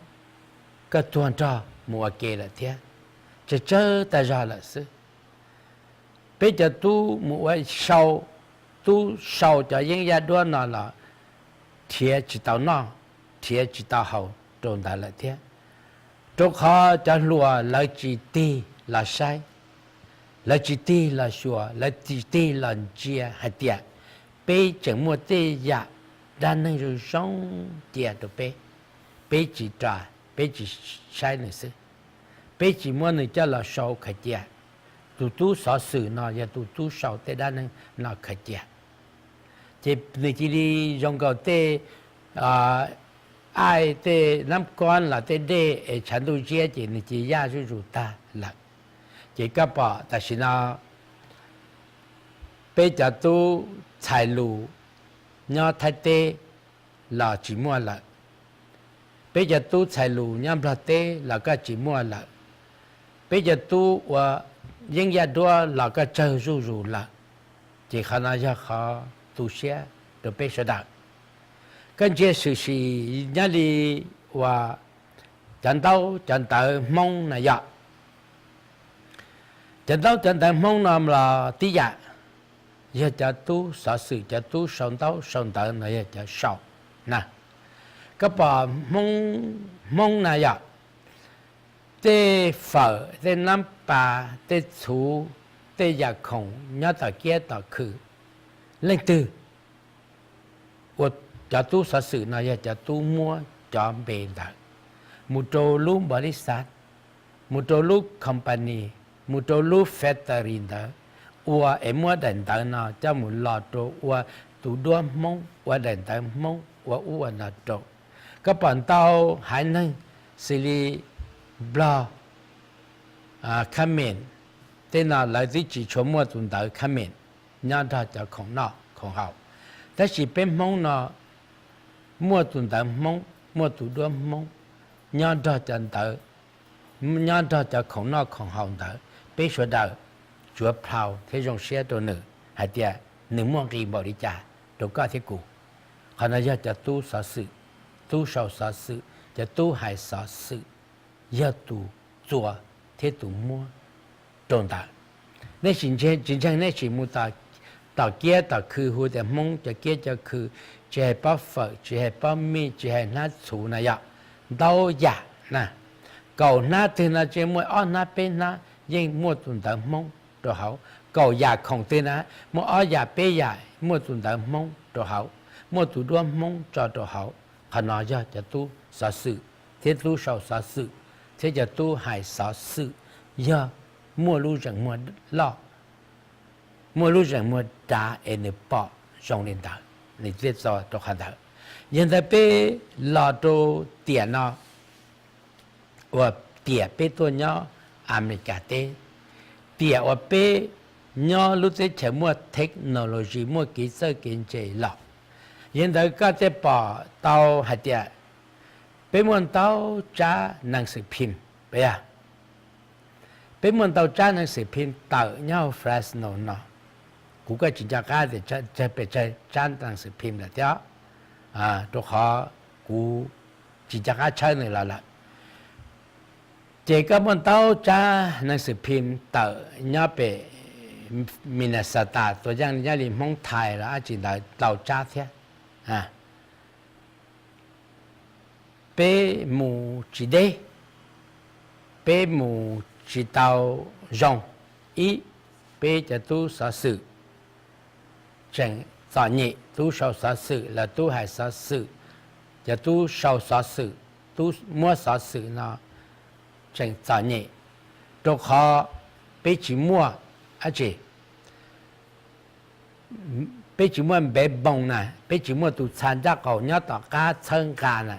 koj tuag nrog mus ua ke lawm thiab, tsawg tsawg tag zog lawm xwb. Peb cov tub mus ua sau, tub sau cov yeeb yaj duab no los nrhiav tsis tau noj, nrhiav tsis tau haus rau ntawd lawm thiab, rau qhov cov hluas lawv tsis tig los saib, lawv tsis tig los xyuas, lawv tsis tig los ntsia hais tias peb tseem muaj tej yam dab neeg zoo zoo cia rau peb, peb tsis ras, peb tsis saib nws xwb, peb tsis muab nws coj los sau khaws cia. Tus tub xov xwm no yog tus tub sau tej dab neeg no khaws cia. Ces nws cia li zoo nkaus tej aib, tej nab kob los tej dej es tshav ntuj ziab ces nws cia li yaj zuj zus tag lawm. Ces koj pom tam sim no peb cov tub txhais lus nyob Thaib teb los tsis muaj lawm, peb cov tub txhais lus nyob Nplog teb los koj tsis muaj lawm, peb cov tub ua yeeb yaj duab los koj tsawg zuj zus lawm. Ces qhov no yog qhov tu siab rau peb sawv daws. Koj ntsia swm sim nyob li uas cov ntaub cov ntawv Hmoob no yog, cov ntaub cov ntawv Hmoob no los tib yam, yog cov tub xov xwm, cov tub sau ntaub sau ntawv no yog cov sau na. Koj pom Hmoob na yog tej fawm, tej nab pas, tej txhuv, tej yam khoom nyob tom kiab tom khw, leej twg ua cov tub xov xwm no yog cov tub muab cov npe ntawd mus rau lub npaus lis xav, mus rau lub company, mus rau lub factory ntawd ua es muab daim ntawv no coj mus los rau ua tus duab Hmoob, ua daim ntawv Hmoob, ua ub ua no rau. Koj pom ntau haiv neeg xws li Nplog, Khmer, tej no lawv twb tsis tshua muaj tus ntawv Khmer nyob nrog cov khoom noj khoom haus, tab sis peb Hmoob no muaj tus ntawv Hmoob, muaj tus duab Hmoob nyob nrog cov ntawv, nyob nrog cov khoom noj khoom haus ntawd. Peb sawv daws tsuav plhau thiab zoo siab rau nws hais tias nws muaj nqis npaum li cas rau koj thiab kuv. Qhov no yog cov tub xov xwm, tub sau xov xwm, cov tub hais xov xwm, yog tus txua thiab tus muab rau ntawd. Nej sim tsis ntseeg nej sim mus tom kiab tom khw hu tias Hmoob cov kiab cov khw, tsis hais pob fawm, tsis hais pob mij, tsis hais hnab txhuv na yog, ntau yam na. Kaum hnab twg no tsis muaj ob hnab peb hnab yeej muaj tus ntawv Hmoob rau hauv. Kaum yam khoom twg na muaj ob yam peb yam muaj tus ntawv Hmoob rau hauv, muaj tus duab Hmoob tso rau hauv. Qhov no yog cov tub xov xwm thiab tub sau xov xwm thiab cov tub hais xov xwm yog muaj lub zeem muag loj, muaj lub zeem muag dav es nws pom zoo li ntawd, nws thiaj txo rau qhov ntawd. Yog ntawd peb los rau tiam no, uas tiam peb tuaj nyob Amelikas teb, tiam uas peb nyob lub teb chaws muaj technology, muaj kev txawj kev ntse los, yog ntawd koj thiaj pom tau hais tias peb muaj ntau tsab nees xwm phim, peb muaj ntau tsab nees xwm phim tawm nyob hauv Fresno no. Kuv kuj tsis nco qab tias pes tsawg tsab nees xwm phim lawm thiab, rau qhov kuv tsis nco qab tshawb nws los lawm. Ces koj muaj ntau tsab nees xwm phim tawm nyob pem Minnesota, tuas yeej nyob li Hmoob Thai los dab tsi ntawd tau tsab thiab. Peb mus tsis deb, peb mus tsis tau zoo. Ib, peb cov tub xov xwm tseem txom nyem, tub sau xov xwm los tub hais xov xwm, cov tub sau xov xwm, tub muab xov xwm no tseem txom nyem, rau qhov peb tsis muaj, ab tsi, peb tsis muaj npev npoos na, peb tsis muaj tus txha ncaj qaum nyob tom qab txhawb nqa na.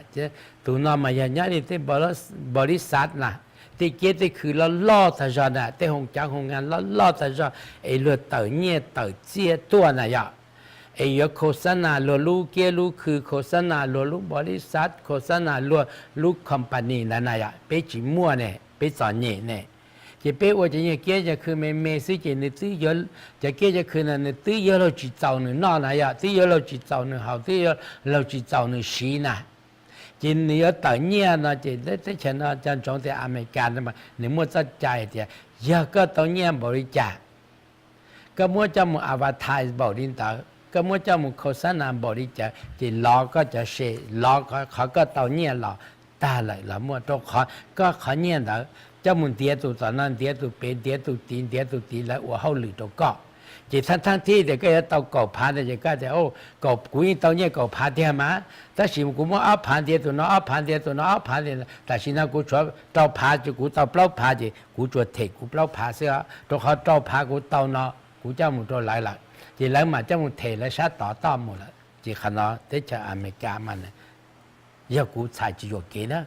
Tus no mas yog nyob li tej npaus li xav na, tej kiab tej khw loj loj tag zog na, tej hoo caav hoo ngaa loj loj tag zog es luag tawm nyiaj tawm txiaj tuaj na yom, es yuav khos xab nas luag lub kiab lub khw, khos xab nas luag lub npaus li xav, khos xab nas luag lub company ntawd na yom, peb tsis muaj ne, peb txom nyem ne. Ces peb ua cov nyuag kiab cov khw me me xwb ces nws twb, cov kiab cov khw na nws twb yuav luag tsis txaus nws noj na yom, twb yuav luag tsis txaus nws haus, twb yuav luag tsis txaus nws siv na. Ces nws yuav tawm nyiaj no ces teb chaws no cov ntsoov tias Amelikas nws muaj txoj cai tias yog koj tau nyiaj npaum li cas, koj muab coj mus advertise npaum li ntawd, koj muab coj mus khos xab nas npaum li cas ces lov koj cov se, lov qhov koj tau nyiaj los tag lawm los muaj, rau qhov koj qhov nyiaj ntawd coj mus ntiav tus tom no, ntiav tus pem, ntiav tus tid, ntiav tus tid, lawv ua hauj lwm rau koj. Ces thaab thaab thib tias koj yuav tau kaum phav ntawd ces koj tias, kuv yeej tau nyiaj kaum phav tiag mas, tab sis kuv muab ob phav ntiav tus no, ob phav ntiav tus no, ob phav ntiav, tam sim no kuv tshuav rau phav ces kuv tau plaub phav ces kuv tsuas them kuv plaub phav xwb, rau qhov rau phav kuv tau no kuv coj mus rau lawv lawm, ces lawv mam coj mus them lawv sab tod toj mus lawm. Ces qhov no teb chaws Amelikas mas yog kuv txhais tsis yuam kev na,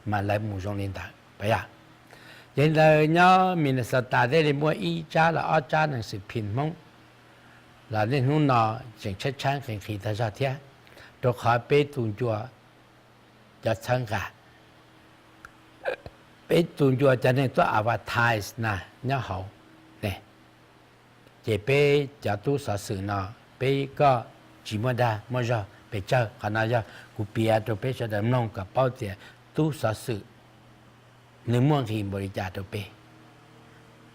mas lawv mus zoo li ntawd pas yog. Yog li ntawd nyob Minnesota thiaj li muaj ib tsab los ob tsab neeg xwm phim Hmoob los niaj hnub no tseem tshaib tshaib nqhis nqhis tag zog thiab, rau qhov peb tus ncua cov txhawb nqa, peb tus ncua cov neeg tuaj advertise na nyob hauv ne. Ces peb cov tub xov xwm no, peb koj tsis muaj dag muaj zog pes tsawg. Qhov no yog kuv piav rau peb sawv daws mloog kom paub tias tub xov xwm nws muaj nqis npaum li cas rau peb,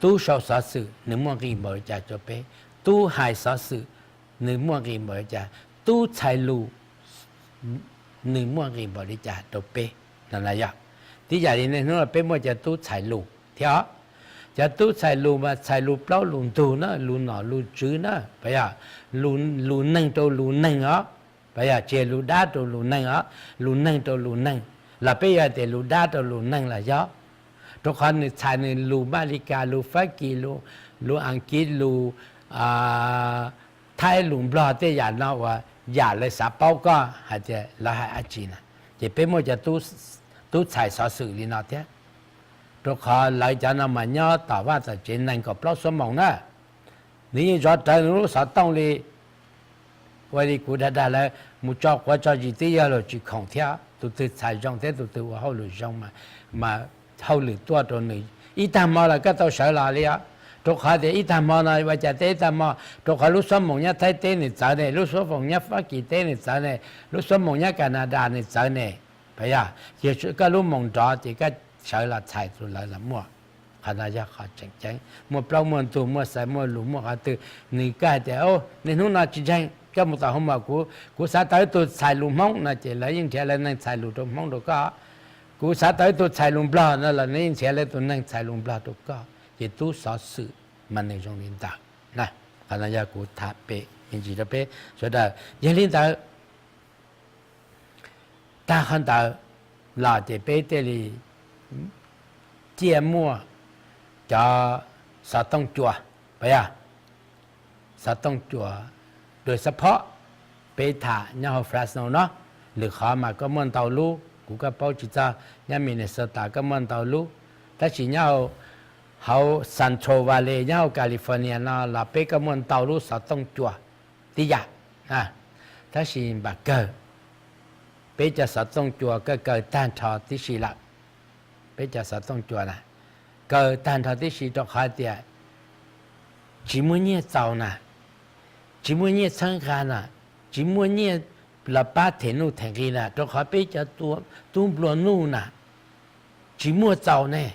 tub sau xov xwm nws muaj nqis npaum li cas rau peb, tub hais xov xwm nws muaj nqis npaum li cas, tub txhais lus nws muaj nqis npaum li cas rau peb no na yog. Tib yam li niaj hnub no peb muaj cov tub txhais lus thiab os. Cov tub txhais lus mas txhais lus plaub lus ntug na, lus nom lus tswv na, pas yog, lus neeg rau lus neeg os, pas yog, tsis yog lus dab rau lus neeg os, lus neeg rau lus neeg, los peb yuav hais tias lus dab rau lus neeg los yog, rau qhov nws txhais nws lus Amelikas, lus Fab Kis, lus Askiv, lus Thaib, lus Nplog, tej yam no uas yam lawv xav paub koj hais tias lawv hais dab tsi na. Ces peb muaj cov tub txhais xov xwm li no thiab, rau qhov lawv cov no mas nyob tom vaj tom tsev nees nkaum plaub xuab moos na. Nws yeej zov rawv nws lub xov tooj li, ua li kuv dag dag lawv mus tso quav tso zis twb yog luag tsis khoom thiab, tus twg txhais zoo thiab tus twg ua hauj lwm zoo mas hauj lwm tuaj rau nws. Ib tag hmo los koj tau sawv los li os, rau qhov tias ib tag hmo no ua cas tej ib tag hmo, rau qhov lub xuab moos nyob Thaib teb nws txawv ne, lub xuab moos nyob Fab Kis teb nws txawv ne, lub xuab moos nyob Canada nws txawv ne, pas yog, yog koj lub moos nrov ces koj sawv los txhais tus lawv los muaj. Qhov no yog qhov tseem ceeb, muaj plaub muaj ntug, muaj xaiv muaj lus, muaj qhov twg nws koj hais tias niaj hnub no tsis ntseeg, koj mus tom hoo mom kuv, kuv xav tau ib tug txhais lus Hmoob no ces lawv yeej nrhiav lawv neeg txhais lus rau Hmoob rau koj. Kuv xav tau ib tug txhais lus Nplog no los nws yeej nrhiav lawv tus neeg txhais lus Nplog rau koj. Ces tub xov xwm mas nws zoo li ntawd na. Qhov no yog kuv tham pem me ntsis rau peb sawv daws. Yog li ntawd, tag qhov ntawd los ces peb thiaj li ciaj muaj cov xov tooj cua, pas yog, xov tooj cua, dua xab phob, peb tham nyob hauv Fresno no, lwm qhov mas koj muaj ntau lub, kuv koj paub tsis txog, nyob Minnesota koj muaj ntau lub, tab sis nyob hauv Central Valley nyob hauv California no los peb koj muaj ntau lub xov tooj cua tib yam. Tab sis npam kawg, peb cov xov tooj cua koj kaw tag nrho tib si lawm. Peb cov xov tooj cua na, kaw tag nrho tib si rau qhov tias tsis muaj nyiaj txaus na, tsis muaj nyiaj txhawb nqa na, tsis muaj nyiaj los pab them nuj them nqi na, rau qhov peb cov tub nplua nuj na tsis muaj txaus ne,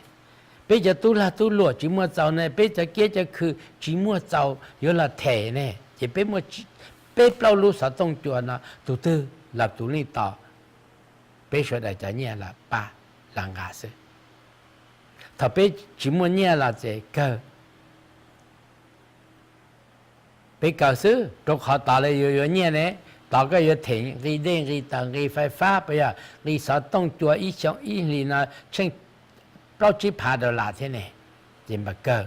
peb cov tub lag tub luam tsis muaj txaus ne, peb cov kiab cov khw tsis muaj txaus yuav los them ne, ces peb muaj peb plaub lub xov tooj cua no, tus twg los tus leej tos peb sawv daws cov nyiaj los pab los nqa xwb. Thaum peb tsis muaj nyiaj los ces kawg, peb kawg xwb, rau qhov tod lawv yuav yuav nyiaj ne, tod koj yuav them nqi dej nqi taws nqi fais fab, puas yog, nqi xov tooj cua ib xyoo ib hlis no tsheej plaub tsib phav dollar thiab ne, ces npam kawg,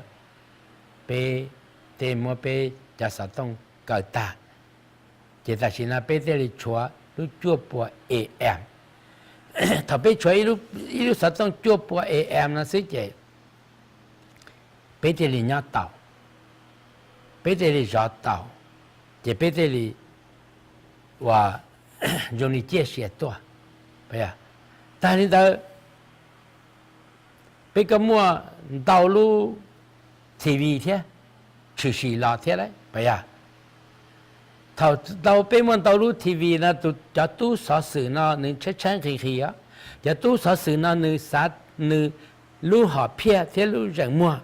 peb tej muab peb cov xov tooj kaw tag, ces tam sim no peb thiaj li tshuav lub cuaj pua A M. Thaum peb tshuav ib lub xov tooj cuaj pua A M no xwb ces peb thiaj li nyob tau, peb thiaj li zov tau, ces peb thiaj li ua zoo li ciaj sia tuaj. Tag li ntawd, peb kuj muaj ntau lub T V thiab, tshwm sim los thiab lawm, puas yog? Thaum ntau peb muaj ntau lub T V no, tus cov tub xov xwm no nws tshaib tshaib nqhis nqhis os. Cov tub xov xwm no nws xav, nws lub hom phiaj thiab lub zeem muag,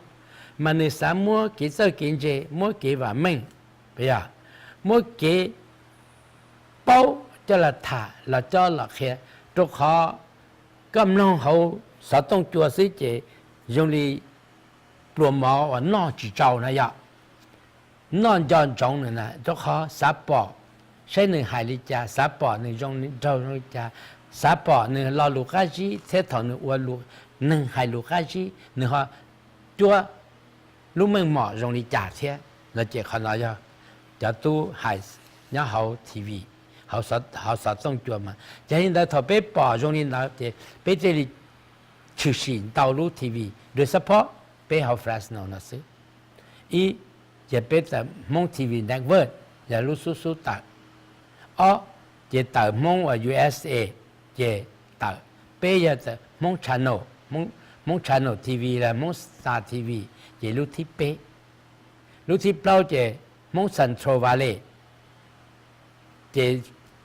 mas nws xav muab kev txawj kev ntse, muab kev vam meej, puas yog, muab kev paub coj los tham los coj los qhia, rau qhov koj mloog hauv xov tooj cua xwb ces zoo li pluas mov uas noj tsis tsau na yom, noj nco ntsoov nws na, rau qhov xav pom saib nws hais li cas, xav pom nws zoo nraug zoo li cas, xav pom nws lo lus qab zib thiab thaum nws ua neeg hais lus qab zib nws ho cuab lub meej mom zoo li cas thiab no ces qhov no yog cov tub hais nyob hauv T V, hauv xov tooj cua mas. Ces li ntawd thaum peb pom zoo li ntawd ces peb thiaj li tshwm sim ntau lub T V, rau support peb hauv Fresno no xwb. Ib, ces peb tawm Hmoob T V Network, yog lub xub xub tawm. Ob, ces tawm Hmoob uas U S A, ces tawm. Peb yog tawm Hmoob Channel, Hmoob Channel T V los Hmoob Star T V, ces lub thib peb. Lub thib plaub ces Hmoob Central Valley, ces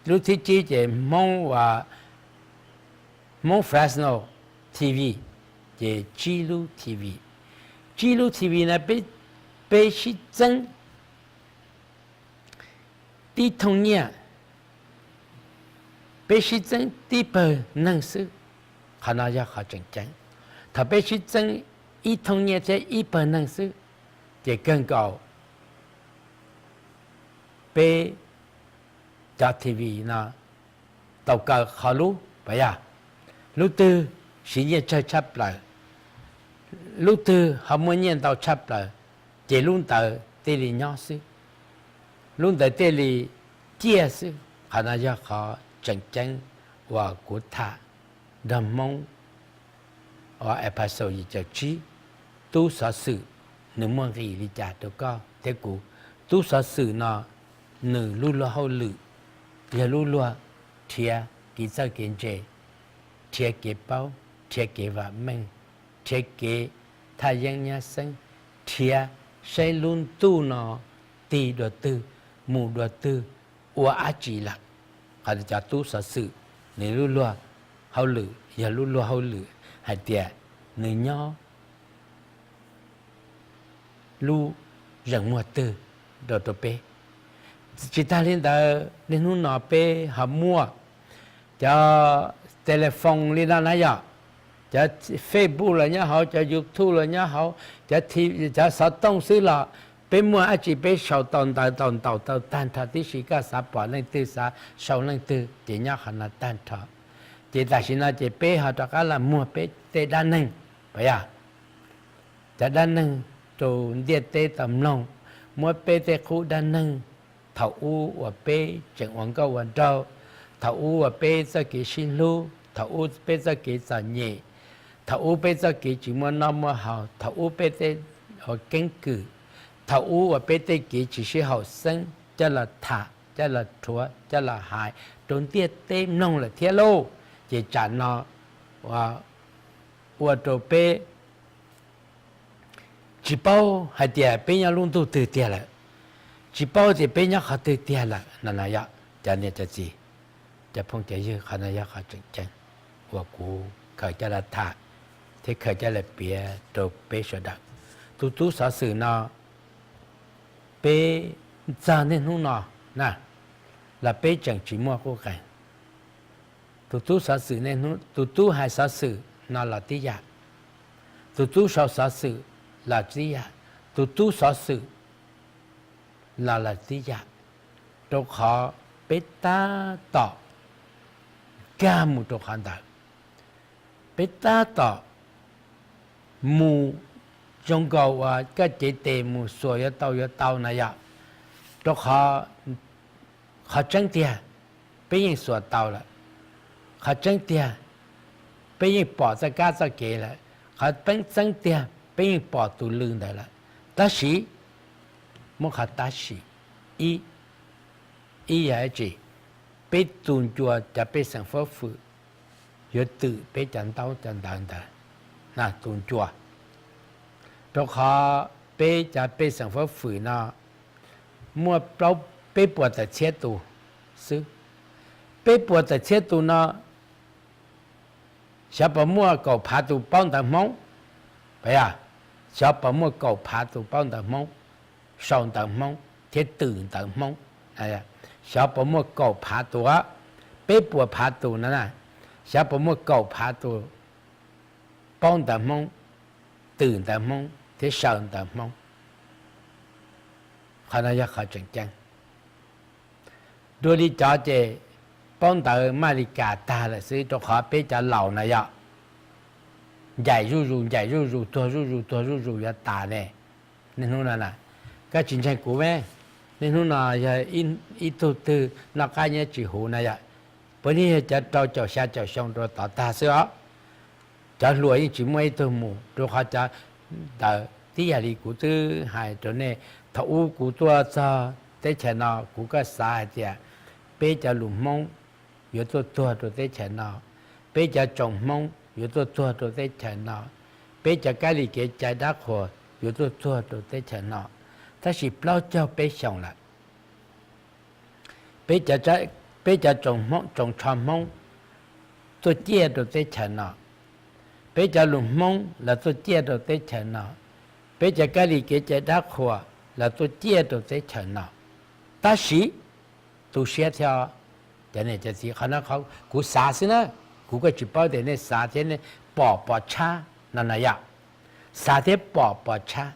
lub thib tsib ces Hmoob, Hmoob Fresno T V, ces tsib lub T V. Tsib lub T V na, peb sib txeeb tib thooj nyiaj, peb sib txeeb tib pawg neeg xwb. Qhov no yog qhov tseem ceeb. Thaum peb sib txeeb ib thooj nyiaj thiab ib pawg neeg xwb, ces kawg nkaus peb cov T V no tau kaw qhov lub, puas yog? Lub twg siv nyiaj tsawg tshaj plaws, lub twg ho muaj nyiaj ntau tshaj plaws, ces lub ntawd thiaj li nyob xwb, lub ntawd thiaj li ciaj xwb. Qhov no yog qhov tseem ceeb uas kuv tham nrog Hmoob, uas episode yim caum tsib, tub xov xwm nws muaj nqis li cas rau koj thiab kuv. Tub xov xwm no nws lub luag hauj lwm yog lub luag nrhiav kev txawj kev ntse, nrhiav kev paub, nrhiav kev vam meej, nrhiav kev thaj yeeb nyab xeeb, nrhiav saib lub ntuj no tig dua twg, mus dua twg, ua dab tsi lawm. Qhov cov tub xov xwm nws lub luag hauj lwm yog lub luag hauj lwm hais tias nws nyob lub zeem muag twg rau rau peb. Tsis tag li ntawd, niaj hnub no peb ho muaj cov telephone li no na yom, cov Facebook los nyob hauv, cov YouTube los nyob hauv, cov xov tooj xwb los peb muaj dab tsi peb sau tau ntawv tau ntaus tau tag nrho tib si, koj xav pom leej twg xav sau leej twg ces nyob qhov no tag nrho. Ces tam sim no ces peb ho rov qab los muag peb tej dab neeg, puas yog? Cov dab neeg rau ntiaj teb tau mloog, muab peb tej qub dab neeg thaum ub uas peb tseem ua nkauj ua nraug, thaum ub uas peb txoj kev sib hlub, thaum ub peb txoj kev txom nyem, thaum ub peb txoj kev tsis muaj noj muaj haus, thaum ub peb tej uas keeb kwm, thaum ub uas peb tej kev tsis sib haum xeeb coj los tham, coj los rhuav, coj los hais rau ntiaj teb mloog lawm thiab lauj. Ces tsam no ua rau peb tsis paub hais tias peb nyob lub ntuj twg tiag lawm, tsis paub tias peb nyob qhov twg tiag lawm no na yom, cov niam cov txiv, cov phooj cov ywg, qhov no yog qhov tseem ceeb uas kuv khaws coj los tham thiab khaws coj los piav rau peb sawv daws. Tus tub xov xwm no peb txog niaj hnub no na los peb tseem tsis muaj qub qees. Tus tub xov xwm, tus tub hais xov xwm no los tib yam. tus tub sau xov xwm los tib yam, tus tub xov xwm los los tib yam, rau qhov peb tab tom nkag mus rau qhov ntawd, peb tab tom mus zoo nkaus uas koj cev tes mus xuas yuav tau yuav tau na yom. Rau qhov, qhov tseeb tiag, peb yeej xuas tau lawm, qhov tseeb tiag, peb yeej pom txoj kab txoj kev lawm, qhov tseeb tiag peb yeej pom tus lw ntawd lawm. Tab sis, muab qhov tab sis, ib, ib yog dab tsi? Peb tus ncua cov pej xeem fab fwm yuav twm peb cov ntaub cov ntawv ntawd, tus ncua. Rau qhov peb cov pej xeem fab fwm no muaj peb puas tawm txhiab tus xwb. Peb puas tawm txhiab tus no, xyov puas muaj kaum phav tus paub ntawv Hmoob, yog, xyov puas muaj kaum phav tus paub ntawv Hmoob, sau ntawv Hmoob thiab twm ntawv Hmoob. Xyov puas muaj kaum phav tus, peb puas phav tus no na, xyov puas muaj kaum phav tus paub ntawv Hmoob, twm ntawv Hmoob thiab sau ntawv Hmoob. Qhov no yog qhov tseem ceeb. Dua li cov ces paub ntawv Maj Li Kas tag lawm xwb, rau qhov peb cov laus na yog ncaim zuj zus ncaim zuj zus tuag zuj zus tuag zuj zus yuav tas ne. Niaj hnub no na, koj tsis ntseeg kuv me, niaj hnub no yog ib tug twg noj qab nyob tsis huv na yog, puav leej yog cov rau caum xya caum xyoo rau tod tag xwb os. Cov hluas yeej tsis muaj ib tug mus, rau qhov cov ntawd tib yam li kuv twb hais rau nej, thaum ub kuv tuaj txog teb chaws no kuv kuj xav hais tias peb cov lus Hmoob yuav tuaj tuag rau teb chaws no, peb cov tsoom Hmoob yuav tuaj tuag rau teb chaws no, peb cov kab li kev cai dab qhuas yuav tuaj tuag rau teb chaws no. Tab sis plaub caug peb xyoos lawm, peb cov tsoom tsho Hmoob tuaj ciaj rau teb chaws no, peb cov lus Hmoob los tuaj ciaj rau teb chaws no, peb cov kab li kev cai dab qhuas los tuaj ciaj rau teb chaws no. Tab sis tu siab thiab, cov niam cov txiv, qhov no kuv xav xwb na, kuv kuj tsis paub tias nej xav thiab nej pom pov tshab no na yom. Xav thiab pom pov tshab.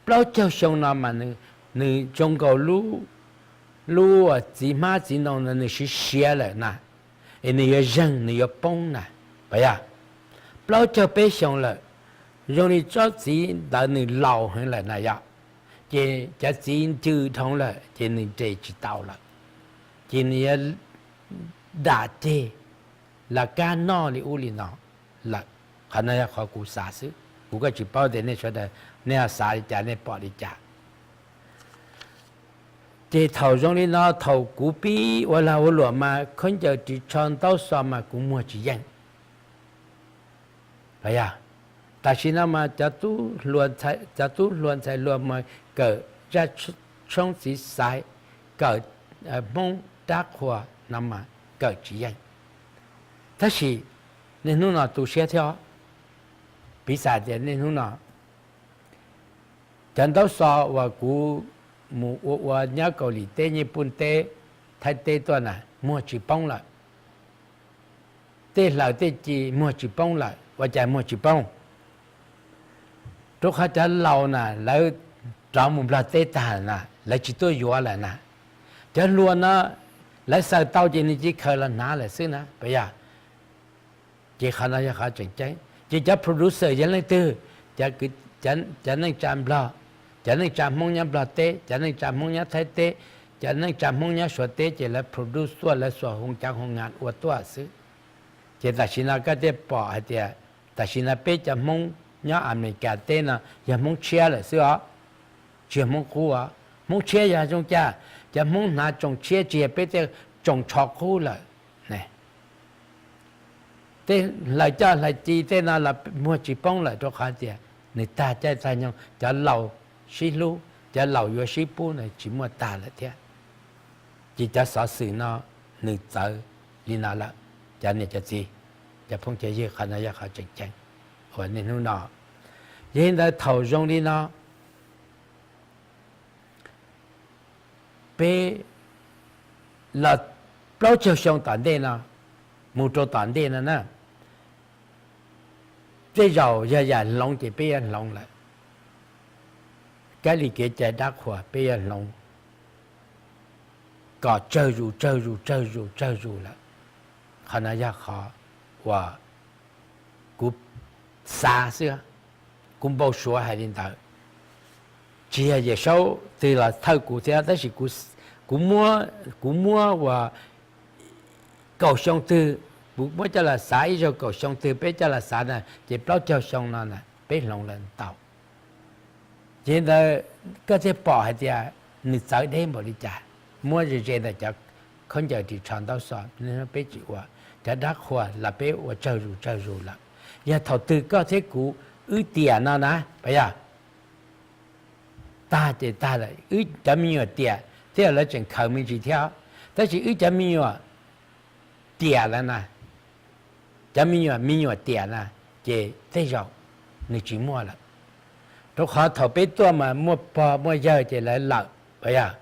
Plaub caug xyoo no mas nws zoo nkaus lub txiv hmab txiv ntoo no nws siav siav lawm na, es nws yuav zeeg nws yuav poob na, yog. Plaub caug peb xyoo lawm, zoo li tsob txiv ntawd nws laus heev lawm na yom, ces cov txiv ncw dhau lawm ces nws nres tsis tau lawm, ces nws yuav dam ceg los kab noj li ub li no lawm. Qhov no yog qhov kuv xav xwb, kuv kuj tsis paub tias nej sawv daws nej xav li cas nej pom li cas. Ces thaum zoo li no thaum kuv pib ua lag ua luam mas khaub ncaws ris tsho ntaub xov mas kuv muag tsis yeej. Yog, tam sim no mas cov tub hluas ntxhais hluas mas kawm zaj tshoob txiv xaiv, kawm Hmoob dab qhuas no mas kawm tsis yeej. Tab sis niaj hnub no tu siab thiab, piv xam tias niaj hnub no cov ntaub xov uas kuv mus ua ua nyob Kaus Lim teb, Nyij Pooj teb, Thaib teb tuaj na muag tsis poob lawm. Tej hlaws tej ci muag tsis poob lawm. Ua cas muag tsis poob? Rau qhov cov laus na lawv rov mus Nplog teb tag na, lawv tsis tuaj yuav lawm na. Cov hluas no lawv xaws tau ces nws cia li khaws los hnav lawm xwb na, puas yog? Ces qhov no yog qhov tseem ceeb. Ces cov producer yog leej twg? Cov neej tsa Nplog, cov neej tsa Hmoob nyob Nplog teb, cov neej tsa Hmoob nyob Thaib teb, cov neej tsa Hmoob nyob Suav teb ces lawv produce tuaj, lawv xuas hoo cov hoo ngas ua tuaj xwb. Ces tam sim no koj thiaj pom hais tias tam sim no peb cov Hmoob nyob Amelikas teb no yog Hmoob tshiab lawm xwb os, tsis yog Hmoob qub os. Hmoob tshiab yog zoo cas? Cov Hmoob hnav tsoos tshiab tsis yog peb tej tsoos tsho qub lawm. Tej hlaws coj hlaws ci tej no los muag tsis poob lawm rau qhov tias nws tag caij tag nyoog, cov laus sib hlub, cov laus yuav sib pub no tsis muaj tag lawm thiab. Ces cov xov xwm no nws txawv li no lawm, cov niam cov txiv, cov phooj cov ywg, qhov no yog qhov tseem ceeb uas niaj hnub no. Yog li ntawd thaum zoo li no peb los plaub caug xyoo tom ntej no, mus rau tom ntej no na, tej zaum yog yam hloov ces peb yuav hloov lawm. Kab li kev cai dab qhuas peb yuav hloov kom tsawg zus tsawg zus tsawg zus tsawg zus lawm. Qhov no yog qhov uas kuv xav xwb, kuv npau suav hais li ntawd. Tsis yog Yawm Saub twg los thawj kuv thiab, tab sis kuv, kuv muab uas kaum xyoo twg, kuv muab coj los xav ib zaug kaum xyoo twg peb coj los xav na ces plaub caug xyoo no na peb hloov lawm ntau. Ces ntawd koj thiaj pom hais tias nws txawv deb npaum li cas. Muab ze ze ntawm cov khaub ncaws ris tsho ntaub xov peb tsis ua, cov dab qhuas los peb ua tsawg zus tsawg zus lawm. Yog thaum twg koj thiab kuv wb tiam no na, puas yog? Tag ces tag lawm, wb cov me nyuam tiam thiab lawv tseem khaws me ntsis thiab, tab sis wb cov me nyuam tiam lawm na, cov me nyuam me nyuam tiam na, ces tej zaum nws tsis muaj lawm. Rau qhov thaum peb tuaj mas muaj pog muaj yawg ces lawv lawm, puas yog?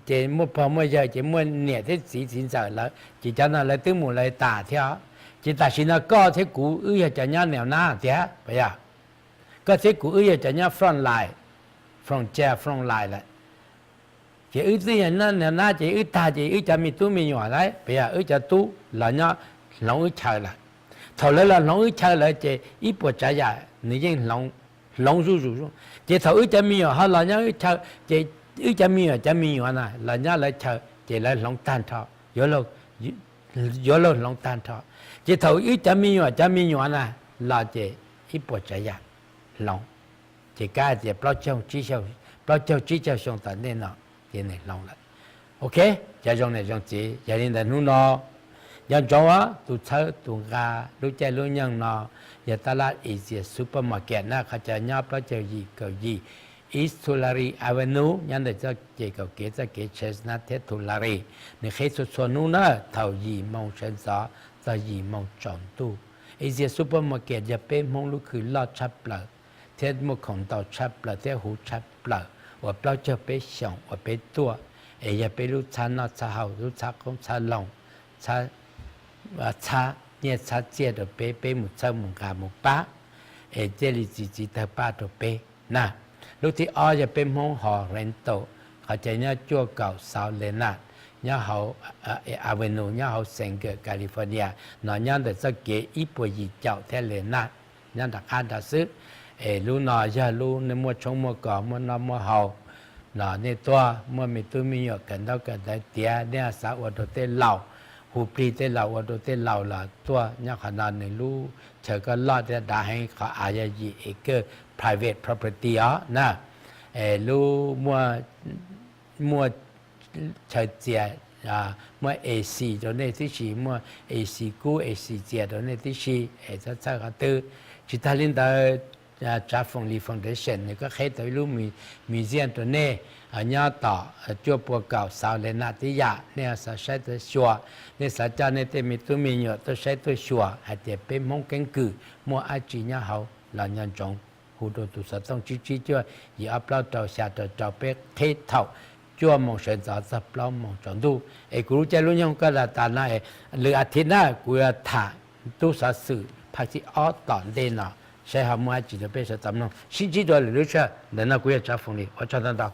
Ces muaj pog muaj yawg ces muaj niam thiab txiv txiv ntxawm lawv, ces cov no lawv twb mus lawv tas thiab. Ces tam sim no koj thiab kuv wb yog cov nyob neo nab tiag, puas yog? Koj thiab kuv wb yog cov nyob front line, frontier, front line lawm. Ces wb twb yog nyob neo nab ces wb tag ces wb cov me tub me nyuam lawm, puas yog? Wb cov tub los nyob hloov wb chaw lawm. Thaum lawv los hloov wb chaw lawm ces ib puas tsav yam nws yeej hloov zuj zus. Ces thaum wb cov me nyuam ho los nyob wb chaw ces wb cov me nyuam cov me nyuam na los nyob lawv chaw ces lawv hloov tag nrho, yuav luag hloov tag nrho. Ces thaum wb cov me nyuam cov me nyuam na los ces ib puas tsav yam hloov. Ces kav hais tias plaub caug tsib caug xyoo tom ntej no ces nws hloov lawm. Ok, cov zoo niam zoo txiv, yog li ntawd hnub no nco ntsoov tus txhawb tus nqa lub caij lub nyoog no yog tab laj Easy Supermarket na, qhov chaw nyob plaub caug yim kaum yim East Tulare Avenue, nyob ntawm txoj kev kaum kev txoj kev Chestnut thiab Tulare. Nws qhib txhua txhua hnub na, thaum yim moo sawv ntxov txog yim moo tsaus ntuj. Easy Supermarket yog peb Hmoob lub khw loj tshaj plaws thiab muaj khoom ntau tshaj plaws thiab huv tshaj plaws uas plaub caug peb xyoos uas peb tuaj, es yog peb lub txhab noj txhab haus, lub txhab qoob txhab loo, txhab nyiaj txhab txiaj rau peb, peb mus txhawb mus nqa mus pab, es thiaj li txi txiv tawg paj rau peb na. Lub thib ob yog peb Hmoob hos rental, qhov chaw nyob cuaj kaum South Lenoir, nyob hauv Avenue, nyob hauv Sanger, California no, nyob ntawm txoj kev ib puas yim caum thiab Lenoir, nyob nram qab nrad xwb. Es lub no yog lub nej muaj tshoob muaj kos, muaj noj muaj haus los nej tuaj, muaj me tub me nyuam kawm ntaub kawm ntawv tiav, nej xav ua rau tej laus, hu plig tej laus, ua rau tej laus los tuaj nyob qhov no. Nws lub chaw koj loj thiab dav heev, qhov av yog yim acre private property os na. Es lub muaj chaw txias, muaj AC rau nej tib si, muaj AC kub AC txias rau nej tib si, es txhob txhawj qhov twg. Tsis tag li ntawd, Tsav Foom Lis Foundation nws kuj qhib tau ib lub museum rau nej, nyob tom cuaj pua kaum South Lenoir tib yam. Nej xav saib tuaj xyuas, nej xav coj nej tej me tub me nyuam tuaj saib tuaj xyuas hais tias peb Hmoob keeb kwm muaj dab tsi nyob hauv los nco ntsoov hu rau tus xov tooj tsib tsib cuaj yim ob plaub rau xya rau rau peb qhib thaum cuaj moos sawv ntxov txog plaub moos tsaus ntuj. Es kuv lub caij lub nyoog koj tas no es lwm a thiv na kuv yuav tham tub xov xwm phaj thib ob tom ntej no, saib ho muaj dab tsi rau peb sawv tau mloog. Sib ntsib dua lwm lub sij hawm. Ntawm no kuv yog Tsav Foom Lis, ua tsaug ntau ntau.